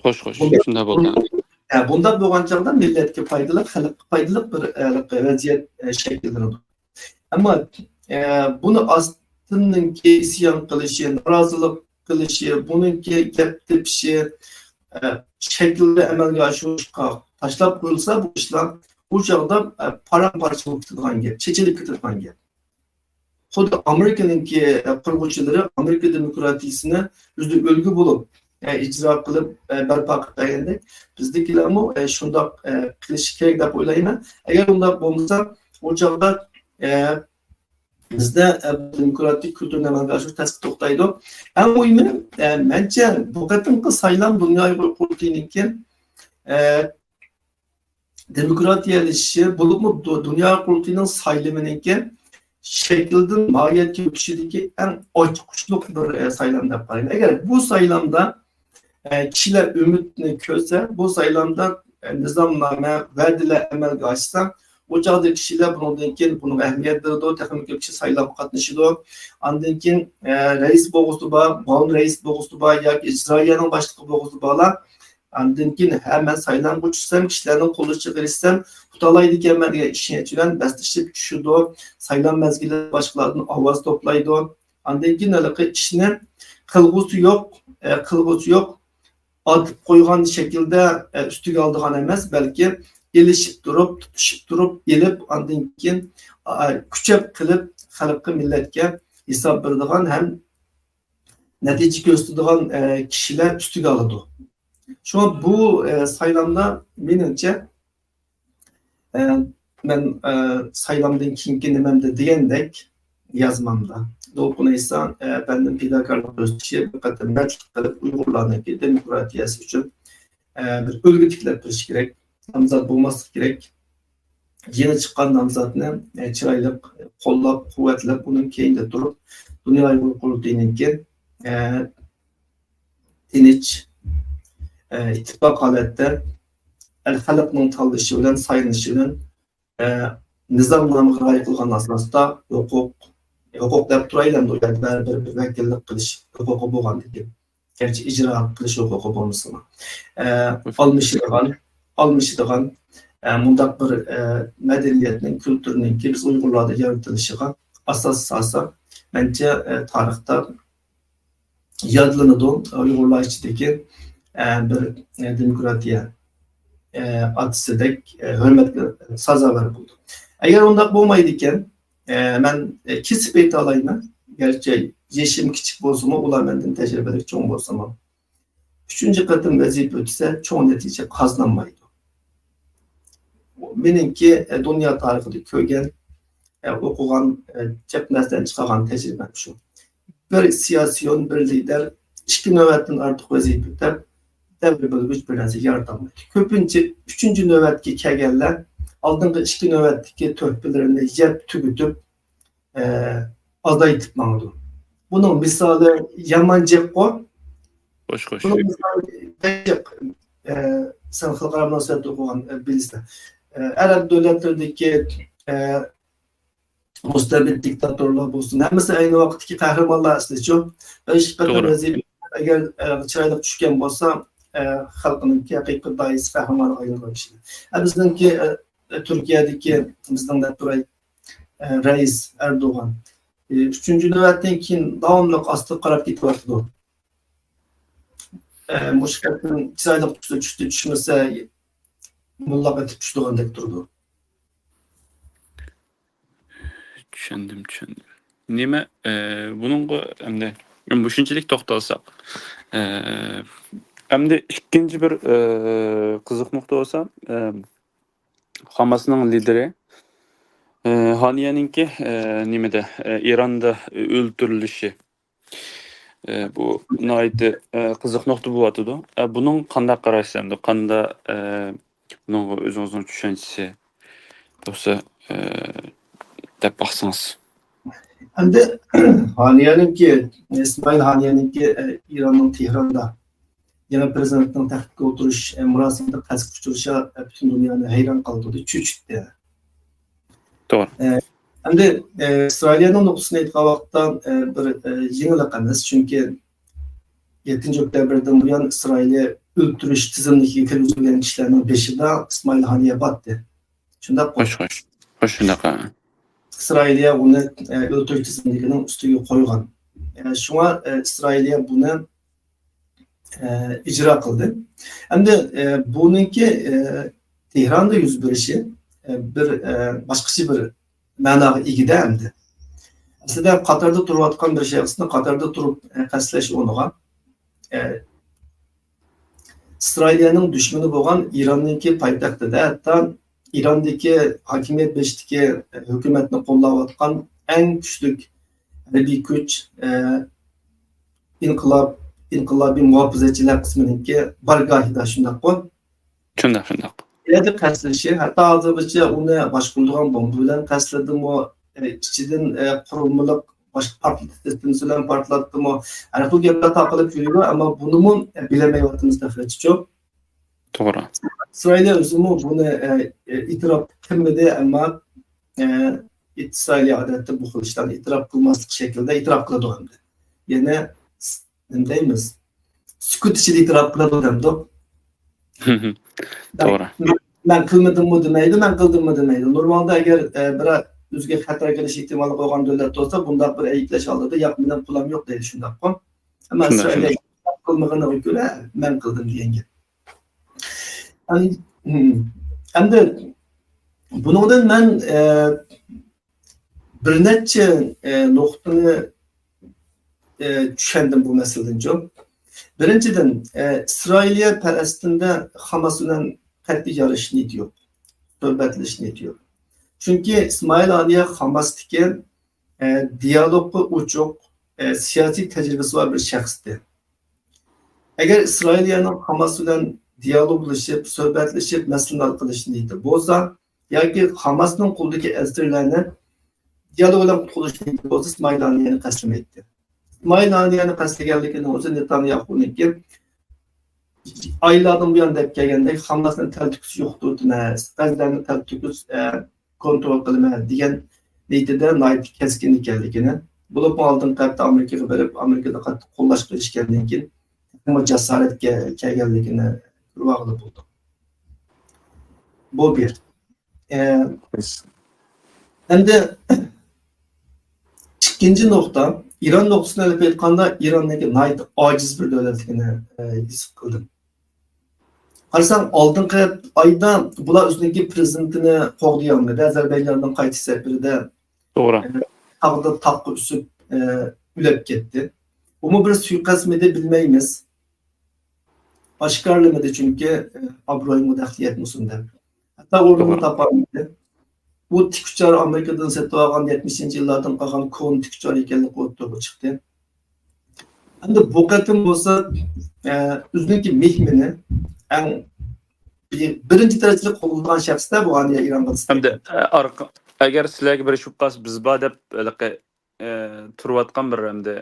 خوش، خوش. بۇنداق، شۇنداق بولدى. ھە، بۇنداق بولغان چاغدا مىللەتكە پايدىلىق، خەلققە پايدىلىق بىر، ئە، ۋەزىيەت، ئە، شەكىللىنىدۇ. ئەمما، ئە، بۇنى ئاستىنىڭكى ئىسيان قىلىشى، نارازىلىق قىلىشى، بۇنىڭكى گەپ تېپىشى، ئە، شەكىلدە ئەمەلگە ئاشۇرۇشقا تاشلاپ قويۇلسا، بۇ ئىشلار ئۇ چاغدا، ئە، پاراڭ-پارچە بولۇپ كېتىدىغان گەپ، چېچىلىپ كېتىدىغان گەپ. خۇددى ئامېرىكىنىڭكى، ئە، قۇرغۇچىلىرى ئامېرىكا دېموكراتىيىسىنى ئۆزى ئۈلگە بولۇپ، ئە، ئىجرا قىلىپ، ئە، بەرپا قىلىپ بەرگەندەك، بىزدىكىلەرمۇ، ئە، شۇنداق، ئە، قىلىشى كېرەك دەپ ئويلايمەن. ئەگەر ئۇنداق بولمىسا، ئۇ چاغدا، ئە، بىزدە، ئە، دېموكراتىك كۇلتۇرىنى ئەمەلگە ئاشۇرۇش تەسكە توختايدۇ. ئەڭ مۇھىمى، ئە، مەنچە بۇ قېتىمقى سايلام دۇنيا ئۇيغۇر قۇرۇلتىيىنىڭكى، ئە، دېموكراتىيەلىشىشى، بولۇپمۇ دۇ-، دۇنيا قۇرۇلتىيىنىڭ سايلىمىنىڭكى شەكىلدىن ماھىيەتكە ئۆتۈشىدىكى ئەڭ ئاچقۇچلۇق بىر، ئە، سايلام دەپ قارايمەن. ئەگەر بۇ سايلامدا، ئە، كىشىلەر ئۈمىدنى كۆرسە، بۇ سايلامدا، ئە، نىزامنامە، ۋەدىلەر ئەمەلگە ئاشسا، ئۇ چاغدا كىشىلەر بۇنىڭدىن كېيىن بۇنىڭغا ئەھمىيەت بېرىدۇ، تېخىمۇ كۆپ كىشى سايلامغا قاتنىشىدۇ. ئاندىن كېيىن، ئە، رەئىس بولغۇسى بار، مۇئاۋىن رەئىس بولغۇسى بار ياكى ئىجرائىيەنىڭ باشلىقى بولغۇسى بارلار ئاندىن كېيىن، ھە، مەن سايلامغا چۈشسەم، كىشىلەرنىڭ قوللىشىغا ئېرىشسەم، ئۇتالايدىكەنمەن دېگەن ئىشەنچ بىلەن بەسلىشىپ چۈشىدۇ. سايلام مەزگىلى باشقىلاردىن ئاۋاز توپلايدۇ. ئاندىن كېيىن ھېلىقى ئىشنى قىلغۇسى يوق، ئە، قىلغۇسى يوق، ئاتىپ قويغان شەكىلدە، ئە، ئۈستىگە ئالىدىغان ئەمەس، بەلكى ئېلىشىپ تۇرۇپ، تۇتۇشۇپ تۇرۇپ ئېلىپ، ئاندىن كېيىن، ئە، كۈچەپ قىلىپ خەلققە، مىللەتكە ھېساب بېرىدىغان ھەم نەتىجە كۆرسىتىدىغان، ئە، كىشىلەر ئۈستىگە ئالىدۇ. شۇڭا بۇ، ئە، سايلامدا مېنىڭچە، ئە، مەن، ئە، سايلامدىن كېيىنكى نېمەمدە دېگەندەك يازمامدا، دولقۇن ئەيسا، ئە، ئەپەندىم پىداكارلىق كۆرسىتىشى بىر قېتىم مەردلىك قىلىپ ئۇيغۇرلارنىڭكى دېموكراتىيەسى ئۈچۈن، ئە، بىر ئۈلگە تىكلەپ بېرىش كېرەك. نامزات بولماسلىق كېرەك. يېڭى چىققان نامزاتنى، ئە، چىرايلىق قوللاپ، قۇۋۋەتلەپ، ئۇنىڭ كەينىدە تۇرۇپ، دۇنيا ئۇيغۇر قۇرۇلتىيىنىڭكى، ئە، تىنچ، ئىتتىپاق ھالەتتە ئەل خەلقنىڭ تاللىشى بىلەن، سايلىنىشى بىلەن، نىزامنامىغا رىئايە قىلغان ئاساستا ھوقۇق، ھوقۇق دەپ تۇرايلى ئەمدى، ئۇ يەردە بەرىبىر بىر ۋەكىللىك قىلىش ھوقۇقى بولغاندىكىن، گەرچە ئىجرا قىلىش ھوقۇقى بولمىسىمۇ، ئالمىشىدىغان، ئالمىشىدىغان مۇنداق بىر مەدەنىيەتنىڭ، كۈلتۈرنىڭكى بىز ئۇيغۇرلاردا يارىتىلىشىغا ئاساس سالسا، مەنچە تارىختا يادلىنىدۇ. ئۇيغۇرلار ئىچىدىكى، ئە، بىر، ئە، دېموكراتىيە، ئە، ئاتىسىدەك، ئە، ھۆرمەتكە سازاۋەر بولىدۇ. ئەگەر ئۇنداق بولمايدىكەن، ئە، مەن، ئە، كېسىپ ئېيتالايمەن. گەرچە يېشىم كىچىك بولسىمۇ، ئۇلار مەندىن تەجرىبىلىك چوڭ بولسىمۇ. ئۈچىنچى قېتىم ۋەزىپە ئۆتسە، چوڭ نەتىجە قازىنالمايدۇ. مېنىڭكى، ئە، دۇنيا تارىخىدا كۆرگەن، ئە، ئوقۇغان، ئە، جىق نەرسىدىن چىقارغان تەجرىبەم شۇ. بىر سىياسىيون، بىر لىدەر ئىككى نۆۋەتتىن ئارتۇق ۋەزىپە ئۆتەپ، دەۋر بۆلگۈچ بىر نەرسە يارىتالمايدۇ. كۆپىنچە ئۈچىنچى نۆۋەتكە كەلگەنلەر ئالدىنقى ئىككى نۆۋەتتىكى تۆھپىلىرىنى يەپ تۈگىتىپ، ئە، ئازايتىپ ماڭىدۇ. بۇنىڭ مىسالى يامان جىققۇ. خوش، خوش. بۇنىڭ مىسالى جىق. ئە، سەن خەلقئارا مۇناسىۋەتتە ئوقۇغان، ئە، بىلىسەن. ئە، ئەرەب دۆلەتلىرىدىكى، ئە، مۇستەبىت دىكتاتورلار بولسۇن، ھەممىسى ئەينى ۋاقىتتىكى قەھرىمانلار ئەسلىچۇ. بىر ئىش قېتىم توغرا. ۋەزىپە ئەگەر، ئە، چىرايلىق چۈشكەن بولسا، ئە، خەلقنىڭكى ھەقىقىي داھىيسى، قەھرىمانىغا ئايلانغان كىشى. ئە، بىزنىڭكى، ئە، تۈركىيەدىكى، بىزنىڭ دەپ تۇراي، ئە، رەئىس ئەردوغان، ئە، ئۈچىنچى نۆۋەتتىن كېيىن داۋاملىق ئاستىغا قاراپ كېتىۋاتىدۇ. ئە، مۇشۇ قېتىم چىرايلىق چۈشتى، چۈشتى، چۈشمىسە موللاق ئېتىپ چۈشىدىغاندەك تۇرىدۇ. چۈشەندىم، چۈشەندىم. نېمە، ئە، بۇنىڭغا ئەمدى مۇشۇنچىلىك توختالساق، ئە، ئەمدى ئىككىنچى بىر، ئە، قىزىق نۇقتا بولسا، ئە، خاماسنىڭ لىدىرى، ئە، ھانىيەنىڭكى، ئە، نېمىدە، ئە، ئىراندا ئۆلتۈرۈلۈشى. ئە، بۇ ناھايىتى، ئە، قىزىق نۇقتا بولۇۋاتىدۇ. ئە، بۇنىڭ قانداق قارايسىز ئەمدى؟ قاندا-، ئە، بۇنىڭغا ئۆزىڭىزنىڭ چۈشەنچىسى بولسا، ئە، دەپ باقسىڭىز. ئەمدى ھانىيەنىڭكى، ئىسمائىل ھانىيەنىڭكى، ئە، ئىراننىڭ تېھراندا يېڭى پىرېزىدېنتنىڭ تەختكە ئولتۇرۇش، ئە، مۇراسىمىدا قەستكە ئۇچرىشى، ئە، پۈتۈن دۇنيانى ھەيران قالدۇردى، چۆچۈتتى. توغرا. ئە، ئەمدى، ئە، ئىسرائىلىيەنىڭ نۇقتىسىدىن ئېيتقان ۋاقىتتا، ئە، بىر، ئە، يېڭىلىق ئەمەس، چۈنكى يەتتىنچى ئۆكتەبىردىن بۇيان ئىسرائىلىيە ئۆلتۈرۈش تىزىملىكىگە كىرگۈزۈلگەن كىشىلەرنىڭ بېشىدا ئىسمائىل ھانىيە باتتى. شۇنداققۇ؟ خوش، خوش. خوش، شۇنداق، ھە. ئىسرائىلىيە ئۇنى، ئە، ئۆلتۈرۈش تىزىملىكىنىڭ ئۈستىگە قويغان. ئە، شۇڭا، ئە، ئىسرائىلىيە بۇنى، ئە، ئىجرا قىلدى. ئەمدى، ئە، بۇنىڭكى، ئە، تېھراندا يۈز بېرىشى، ئە، بىر، ئە، باشقىچە بىر مەناغا ئىگىدە ئەمدى. ئەسلىدە قاتاردا تۇرۇۋاتقان بىر شەخسنى قاتاردا تۇرۇپ، ئە، قەستلەش ئورنىغا، ئە، ئىسرائىلىيەنىڭ دۈشمىنى بولغان ئىراننىڭكى پايتەختىدە، ھەتتا ئىراندىكى ھاكىمىيەت بېشىدىكى ھۆكۈمەتنى قوللاۋاتقان ئەڭ كۈچلۈك ھەربىي كۈچ، ئە، ئىنقىلاب، ئىنقىلابىي مۇھاپىزەتچىلەر قىسمىنىڭكى بارگاھىدا، شۇنداققۇ؟ شۇنداق، شۇنداق. ئۇ يەردە قەستلىشى، ھەتتا ھازىرغىچە ئۇنى باشقۇرىدىغان بومبا بىلەن قەستلىدىمۇ، ئە، ئىچىدىن، ئە، قۇرۇلمىلىق باشقا پارتلىتىش سىستېمىسى بىلەن پارتلاتتىمۇ، ھەر خىل گەپلەر تارقىلىپ يۈرىدۇ، ئەمما بۇنىمۇ، ئە، بىلەلمەيۋاتىمىز تېخىچىچۇ. توغرا. ئىسرائىلىيە ئۆزىمۇ بۇنى، ئە، ئە، ئېتىراپ قىلمىدى، ئەمما، ئە، ئىسرائىلىيە ئادەتتە بۇ خىل ئىشلارنى ئېتىراپ قىلماسلىق شەكلىدە ئېتىراپ قىلىدۇ ئەمدى. يەنە س-، نېمە دەيمىز؟ سۈكۈت ئىچىدە ئېتىراپ قىلىدۇ دەمدۇق. توغرا. مەن، مەن قىلمىدىممۇ دېمەيدۇ، مەن قىلدىممۇ دېمەيدۇ. نورمالدا ئەگەر، ئە، بىرەر ئۆزىگە خەتەر كېلىش ئېھتىمالى بولغان دۆلەت بولسا، بۇنداق بىر ئەيىبلەش ئالدىدا، ياق، مېنىڭ پۇلام يوق دەيدۇ، شۇنداققۇ؟ ئەمما شۇنداق، ئىسرائىلىيە شۇنداق. قىلمىغىنىغا كۆرە، مەن قىلدىم دېگەن گەپ. ئەم-، ھىم. ئەمدى بۇنىڭدىن مەن، ئە، بىر نەچچە، ئە، نۇقتىنى، ئە، چۈشەندىم بۇ مەسىلىدىنچۇ. بىرىنچىدىن، ئە، ئىسرائىلىيە پەلەستىندە خاماس بىلەن قەتئىي يارىشىش نىيىتى يوق، سۆھبەتلىشىش نىيىتى يوق. چۈنكى ئىسمائىل ھانىيە خاماستىكى، ئە، دىيالوگقا ئوچۇق، ئە، سىياسىي تەجرىبىسى بار بىر شەخستى. ئەگەر ئىسرائىلىيەنىڭ خاماس بىلەن دىيالوگلىشىپ، سۆھبەتلىشىپ، مەسىلىنى ھەل قىلىش نىيىتى بولسا، ياكى خاماسنىڭ قولىدىكى ئەسىرلەرنى دىيالوگ بىلەن قۇتقۇزۇش نىيىتى بولسا، ئىسمائىل ھانىيەنى قەستلىمەيتتى. ئىسمائىل ھانىيەنى قەستلىگەنلىكىنىڭ ئۆزى نېتانياھۇنىڭكى ئايلاردىن بۇيان دەپ كەلگەندەك، خاماسنى تەلتۆكۈس يوقىتىۋېتىمىز، غەززەنى تەلتۆكۈس، ئە، كونترول قىلىمەن دېگەن نىيىتىدە ناھايىتى كەسكىن ئىكەنلىكىنى، بولۇپمۇ ئالدىنقى ھەپتە ئامېرىكىغا بېرىپ، ئامېرىكىدا قاتتىق قوللاش قىلىشكەندىن كېيىن، تېخىمۇ جاسارەتكە كەلگەنلىكىنى كۆرۈۋالغىلى بولىدۇ. بۇ بىر. ئە، ئەمدى ئىككىنچى نۇقتا، ئىران نۇقتىسىدىن ئېلىپ ئېيتقاندا، ئىراننىڭكى ناھايىتى ئاجىز بىر دۆلەتلىكىنى، ئە، ھېس قىلدىم. قارىساڭ، ئالدىنقى ئايدا بۇلار ئۆزىنىڭكى پىرېزىدېنتىنى قوغدىيالمىدى، ئەزەربەيجاندىن قايتىش سەپىرىدە، توغرا. ئە، تاغدا تاغقا ئۈسۈپ، ئە، ئۆلۈپ كەتتى. بۇمۇ بىر سۇيىقەستمىدى، بىلمەيمىز. ئاشكارىلىمىدى، چۈنكى، ئە، ئابرۇيىمۇ دەخلى يەتمىسۇن دەپ. ھەتتا ئورنىنى توغرا. تاپالمىدى. بۇ تىك ئۇچار ئامېرىكىدىن سېتىۋالغان يەتمىشىنچى يىللاردىن قالغان كونا تىك ئۇچار ئىكەنلىكى ئوتتۇرىغا چىقتى. ئەمدى بۇ قېتىم بولسا، ئە، ئۆزىنىڭكى مېھمىنى ئەڭ بىر-، بىرىنچى دەرىجىلىك قوللىغان شەخس-دە بۇ ھانىيە ئىرانغا نىسبەتەن. ھەمدە، ئە، ئارقا-، ئەگەر سىلەرگە بىر ئىش بولۇپ قالسا، بىز بار دەپ ھېلىقى، ئە، تۇرۇۋاتقان بىر ئەمدى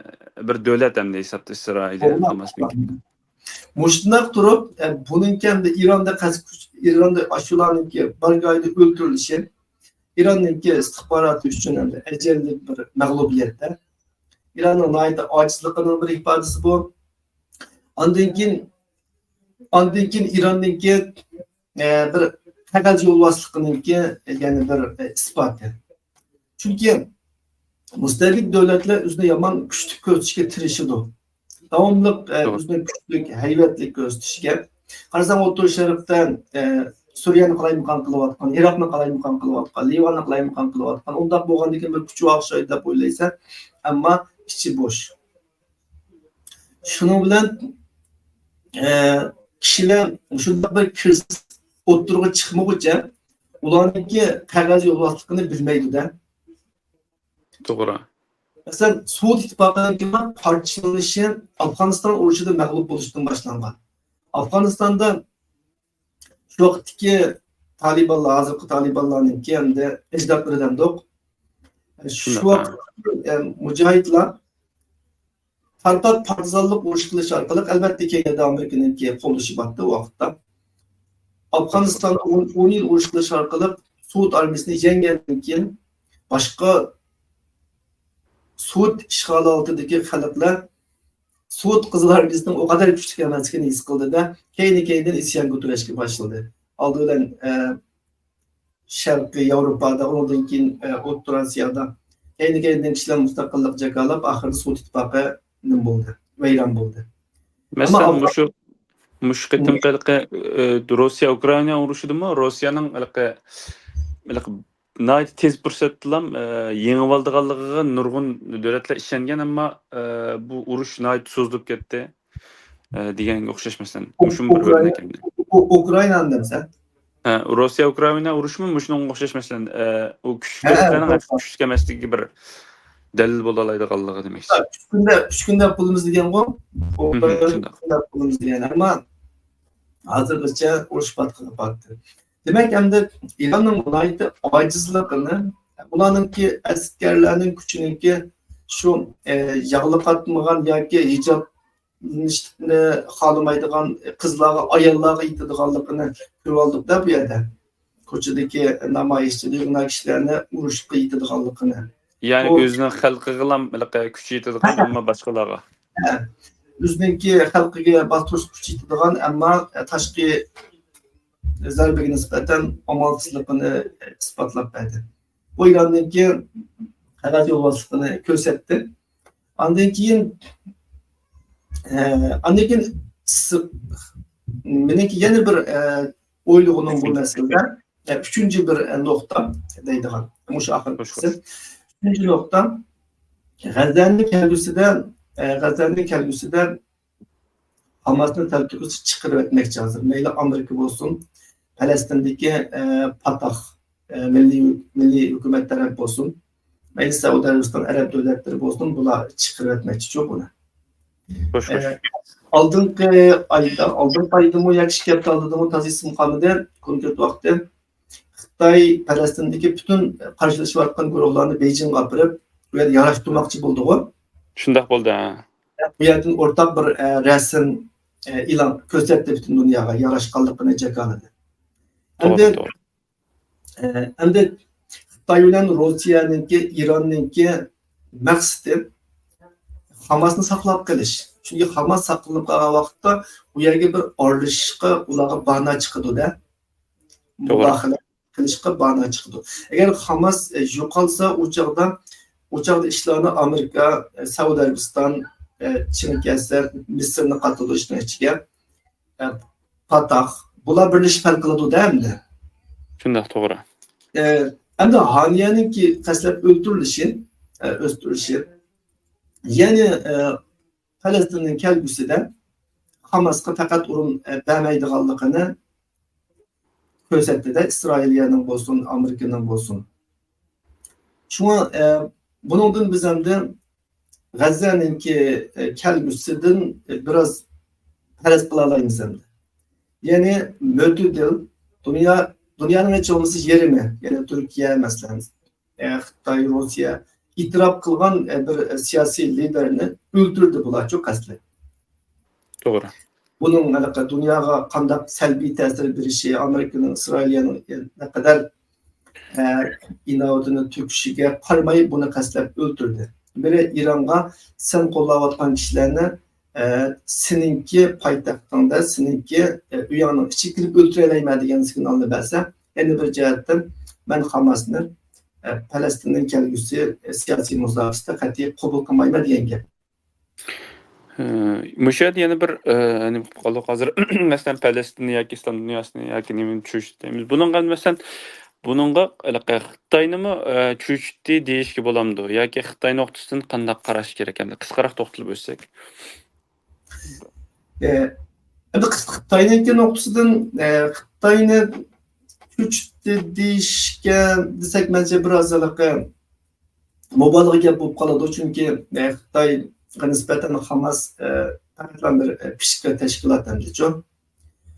بىر دۆلەت ئەمدى ھېسابتا ئىسرائىلىيە، توغرا. خاماس بىلەن. مۇشۇنداق تۇرۇپ، ئە، بۇنىڭكى ئەمدى ئىراندا قەست-، ئىراندا ئاشۇلارنىڭكى بارگاھىدا ئۆلتۈرۈلۈشى، ئىراننىڭكى ئىستىخباراتى ئۈچۈن ئەمدى ئەجەللىك بىر مەغلۇبىيەت-دە. ئىراننىڭ ناھايىتى ئاجىزلىقىنىڭ بىر ئىپادىسى بۇ. ئاندىن كېيىن، ئاندىن كېيىن ئىراننىڭكى، ئە، بىر قەغەز يولۋاسلىقىنىڭكى يەنە بىر، ئە، ئىسپاتى. چۈنكى مۇستەبىت دۆلەتلەر ئۆزىنى يامان كۈچلۈك كۆرسىتىشكە تىرىشىدۇ. داۋاملىق، ئە، توغرا. ئۆزىنى كۈچلۈك، ھەيۋەتلىك كۆرسىتىشكە. قارىساڭ، ئوتتۇرا شەرقتە، ئە، سۈرىيەنى قالايمىقان قىلىۋاتقان، ئىراقنى قالايمىقان قىلىۋاتقان، لىۋاننى قالايمىقان قىلىۋاتقان، ئۇنداق بولغاندىكىن بىر كۈچ ئوخشايدۇ دەپ ئويلايسەن، ئەمما ئىچى بوش. شۇنىڭ بىلەن، ئە، كىشىلەر مۇشۇنداق بىر كىرىزىس ئوتتۇرىغا چىقمىغۇچە ئۇلارنىڭكى قەغەز يولۋاسلىقىنى بىلمەيدۇ-دە. توغرا. مەسىلەن، سوۋېت ئىتتىپاقىنىڭكى پارچىلىنىشى ئافغانىستان ئۇرۇشىدا مەغلۇپ بولۇشتىن باشلانغان. ئافغانىستاندا شۇ ۋاقىتتىكى تالىبانلار، ھازىرقى تالىبانلارنىڭكى ئەمدى ئەجدادلىرى دەمدۇق. شۇ شۇنداق، ھە. ۋاقىت، ئە، مۇجاھىدلار تارقاق پارتىزانلىق ئۇرۇش قىلىش ئارقىلىق، ئەلۋەتتە، كېيىن ئامېرىكىنىڭكى قوللىشى بارتى ئۇ ۋاقىتتا. ئافغانىستاندا ئون، ئون يىل ئۇرۇش قىلىش ئارقىلىق سوۋېت ئارمىيىسىنى يەڭگەندىن كېيىن، باشقا سوۋېت ئىشغالى ئالدىدىكى خەلقلەر سوۋېت قىزىل ئارمىيىسىنىڭ ئۇ قەدەر كۈچلۈك ئەمەسلىكىنى ھېس قىلدى-دە، كەينى-كەينىدىن ئىسيان كۆتۈرۈشكە باشلىدى. ئالدى بىلەن، ئە، شەرقىي ياۋروپادا، ئۇنىڭدىن كېيىن، ئە، ئوتتۇرا ئاسىيادا كەينى-كەينىدىن كىشىلەر مۇستەقىللىق جاكارلاپ، ئاخىرىدا سوۋېت ئىتتىپاقى نېمە بولدى؟ ۋەيران بولدى. مەسىلەن، ئەمما مۇشۇ، مۇشۇ قېتىمقى ھېلىقى، ئە، روسىيە ئۇكرائىنا ئۇرۇشىدىمۇ روسىيەنىڭ ھېلىقى، ھېلىقى ناھايىتى تېز پۇرسەتتىلا، ئە، يېڭىۋالىدىغانلىقىغا نۇرغۇن دۆلەتلەر ئىشەنگەن، ئەمما، ئە، بۇ ئۇرۇش ناھايىتى سوزۇلۇپ كەتتى، ئە، دېگەنگە ئوخشاش مەسىلەن. مۇشۇمۇ بىر ئۇكرائىنا، ئۆرنەك ئەمدى. ئۇ-، ئۇكرائىنانى دەمسەن؟ ھە، روسىيە ئۇكرائىنا ئۇرۇشىمۇ مۇشۇنىڭغا ئوخشاش مەسىلەن. ئە، ئۇ كۈچلۈك ھە، ھە، دۆلەتلەرنىڭ توغرا. كۈچلۈك ئەمەسلىكىگە بىر دەلىل بولالايدىغانلىقى دېمەكچى. ھە، ئۈچ كۈندە، ئۈچ كۈندە بولىمىز دېگەنغۇ؟ ھىم، ھىم، شۇنداق. ئۈچ كۈندە بولىمىز دېگەن. ئەمما ھازىرغىچە ئۇرۇش پاتقىلى بارتتى. دېمەك، ئەمدى ئىراننىڭ ناھايىتى ئاجىزلىقىنى، ئۇلارنىڭكى ئەسكەرلەرنىڭ كۈچىنىڭكى شۇ، ئە، ياغلىق ئاتمىغان ياكى ھىجابلىنىشنى خالىمايدىغان قىزلارغا، ئاياللارغا ئېيتىدىغانلىقىنى كۆرۈۋالدۇق-دە بۇ يەردە. كوچىدىكى نامايىشچى بىگۇناھ كىشىلەرنى ئۇرۇشقا ئېيتىدىغانلىقىنى. يەنى بۇ ئۆزىنىڭ خەلقىگىلا ھېلىقى كۈچ يېتىدىغان، ھە. ئەمما باشقىلارغا. ھە. ئۆزىنىڭكى خەلقىگە باستۇرۇش كۈچى يېتىدىغان، ئەمما تاشقى زەربىگە نىسبەتەن ئامالسىزلىقىنى ئىسپاتلاپ بەردى. بۇ ئىراندىكى قەغەز يولۋاسلىقىنى كۆرسەتتى. ئاندىن كېيىن، ئە، ئاندىن كېيىن س-، مېنىڭكى يەنە بىر، ئە، ئويلىغىنىم بۇ مەسىلىدە، ئە، ئۈچىنچى بىر، ئە، نۇقتا دەيدىغان، مۇشۇ ئاخىرقىسى. ئۈچىنچى نۇقتا، غەززەنىڭ كەلگۈسىدە ئە، غەززەنىڭ كەلگۈسىدە ھاماسنى تەلتۆكۈس چىقىرىۋەتمەكچى ھازىر. مەيلى ئامېرىكا بولسۇن، پەلەستىندىكى، ئە، پاتاھ، ئە، مىللىي، مىللىي ھۆكۈمەت تەرەپ بولسۇن، مەيلى سەئۇدى ئەرەبىستان، ئەرەب دۆلەتلىرى بولسۇن، بۇلار چىقىرىۋەتمەكچىچۇ بۇنى. خوش، خوش. ئە، ئالدىنقى ئايدا، ئالدىنقى ئايدىمۇ ياكى ئىككى ھەپتە ئالدىدىمۇ تازا ئېسىمگە قالمىدى، كونكرېت ۋاقتى. خىتاي پەلەستىندىكى پۈتۈن قارشىلىشىۋاتقان گۇرۇھلارنى بېيجىڭغا ئاپىرىپ، ئۇ يەردە ياراشتۇرماقچى بولدىغۇ. شۇنداق بولدى، ھە. بۇ يەردىن ئورتاق بىر، ئە، رەسىم، ئە، ئېلان كۆرسەتتى پۈتۈن دۇنياغا ياراشقانلىقىنى جاكارلىدى. توغرا، ئەمدى، توغرا. ئە، ئەمدى خىتاي بىلەن روسىيەنىڭكى، ئىراننىڭكى مەقسىتى خاماسنى ساقلاپ قېلىش. چۈنكى خاماس ساقلىنىپ قالغان ۋاقىتتا ئۇ يەرگە بىر ئارىلىشىشقا ئۇلارغا باھانە چىقىدۇ-دە. توغرا. مۇداخىلە قىلىشقا باھانە چىقىدۇ. ئەگەر خاماس، ئە، يوقالسا، ئۇ چاغدا، ئۇ چاغدا ئىشلارنى ئامېرىكا، ئە، سەئۇدى ئەرەبىستان، ئە، چىڭ كەلسە، مىسىرنى قاتىدۇ ئىشنىڭ ئىچىگە. ئە، پاتاھ. بۇلار بىرلىشىپ ھەل قىلىدۇ-دە ئەمدى. شۇنداق، توغرا. ئە، ئەمدى ھانىيەنىڭكى قەستلەپ ئۆلتۈرۈلۈشى، ئە، ئۆستۈرۈلۈشى، يەنى، ئە، پەلەستىننىڭ كەلگۈسىدە خاماسقا پەقەت ئورۇن، ئە، بەرمەيدىغانلىقىنى كۆرسەتتى-دە، ئىسرائىلىيەنىڭ بولسۇن، ئامېرىكىنىڭ بولسۇن. شۇڭا، ئە، بۇنىڭدىن بىز ئەمدى غەززەنىڭكى، ئە، كەلگۈسىدىن، ئە، بىراز پەرەز قىلالايمىز ئەمدى. يەنى مۆتىدىل، دۇنيا، دۇنيانىڭ ھېچ بولمىسا يېرىمى، يەنى تۈركىيە، مەسىلەن، ئە، خىتاي، روسىيە ئېتىراپ قىلغان، ئە، بىر سىياسىي لىدېرنى ئۆلتۈردى بۇلارچۇ قەستلەپ. توغرا. بۇنىڭ ھېلىقى دۇنياغا قانداق سەلبىي تەسىر بېرىشى، ئامېرىكىنىڭ، ئىسرائىلىيەنىڭ نەقەدەر، ئە، ئىناۋىتىنى تۆكۈشىگە قارىماي بۇنى قەستلەپ ئۆلتۈردى. بىرى ئىرانغا سەن قوللاۋاتقان كىشىلەرنى، ئە، سېنىڭكى پايتەختىڭدە، سېنىڭكى، ئە، ئۆيۈڭنىڭ ئىچىگە كېلىپ ئۆلتۈرەلەيمەن دېگەن سىگنالنى بەرسە، يەنە بىر جەھەتتىن مەن خاماسنى، ئە، پەلەستىننىڭ كەلگۈسى، ئە، سىياسىي مۇساپىسىدە قەتئىي قوبۇل قىلمايمەن دېگەن گەپ. ئى، مۇشۇ يەردە يەنە بىر، ئى، نېمە قىلىپ قالدۇق ھازىر؟ مەسىلەن، پەلەستىننى ياكى ئىسلام دۇنياسىنى ياكى نېمىنى چۆچۈتەيمىز. بۇنىڭغا، مەسىلەن، بۇنىڭغا ھېلىقى خىتاينىمۇ، ئى، چۆچۈتتى دېيىشكە بولامدۇ؟ ياكى خىتاي نۇقتىسىدىن قانداق قاراش كېرەك؟ ئەمدى قىسقىراق توختىلىپ ئۆتسەك. ئى، ئەمدى خىتاينىڭكى نۇقتىسىدىن، ئى، خىتاينى چۆچۈتتى دېيىشكە دېسەك، مەنچە بىراز ھېلىقى مۇبالىغە گەپ بولۇپ قالىدۇ، چۈنكى، ئە، خىتايغا نىسبەتەن خاماس، ئە، پەقەتلا بىر، ئە، پىششىق تەشكىلات ئەمدىچۇ.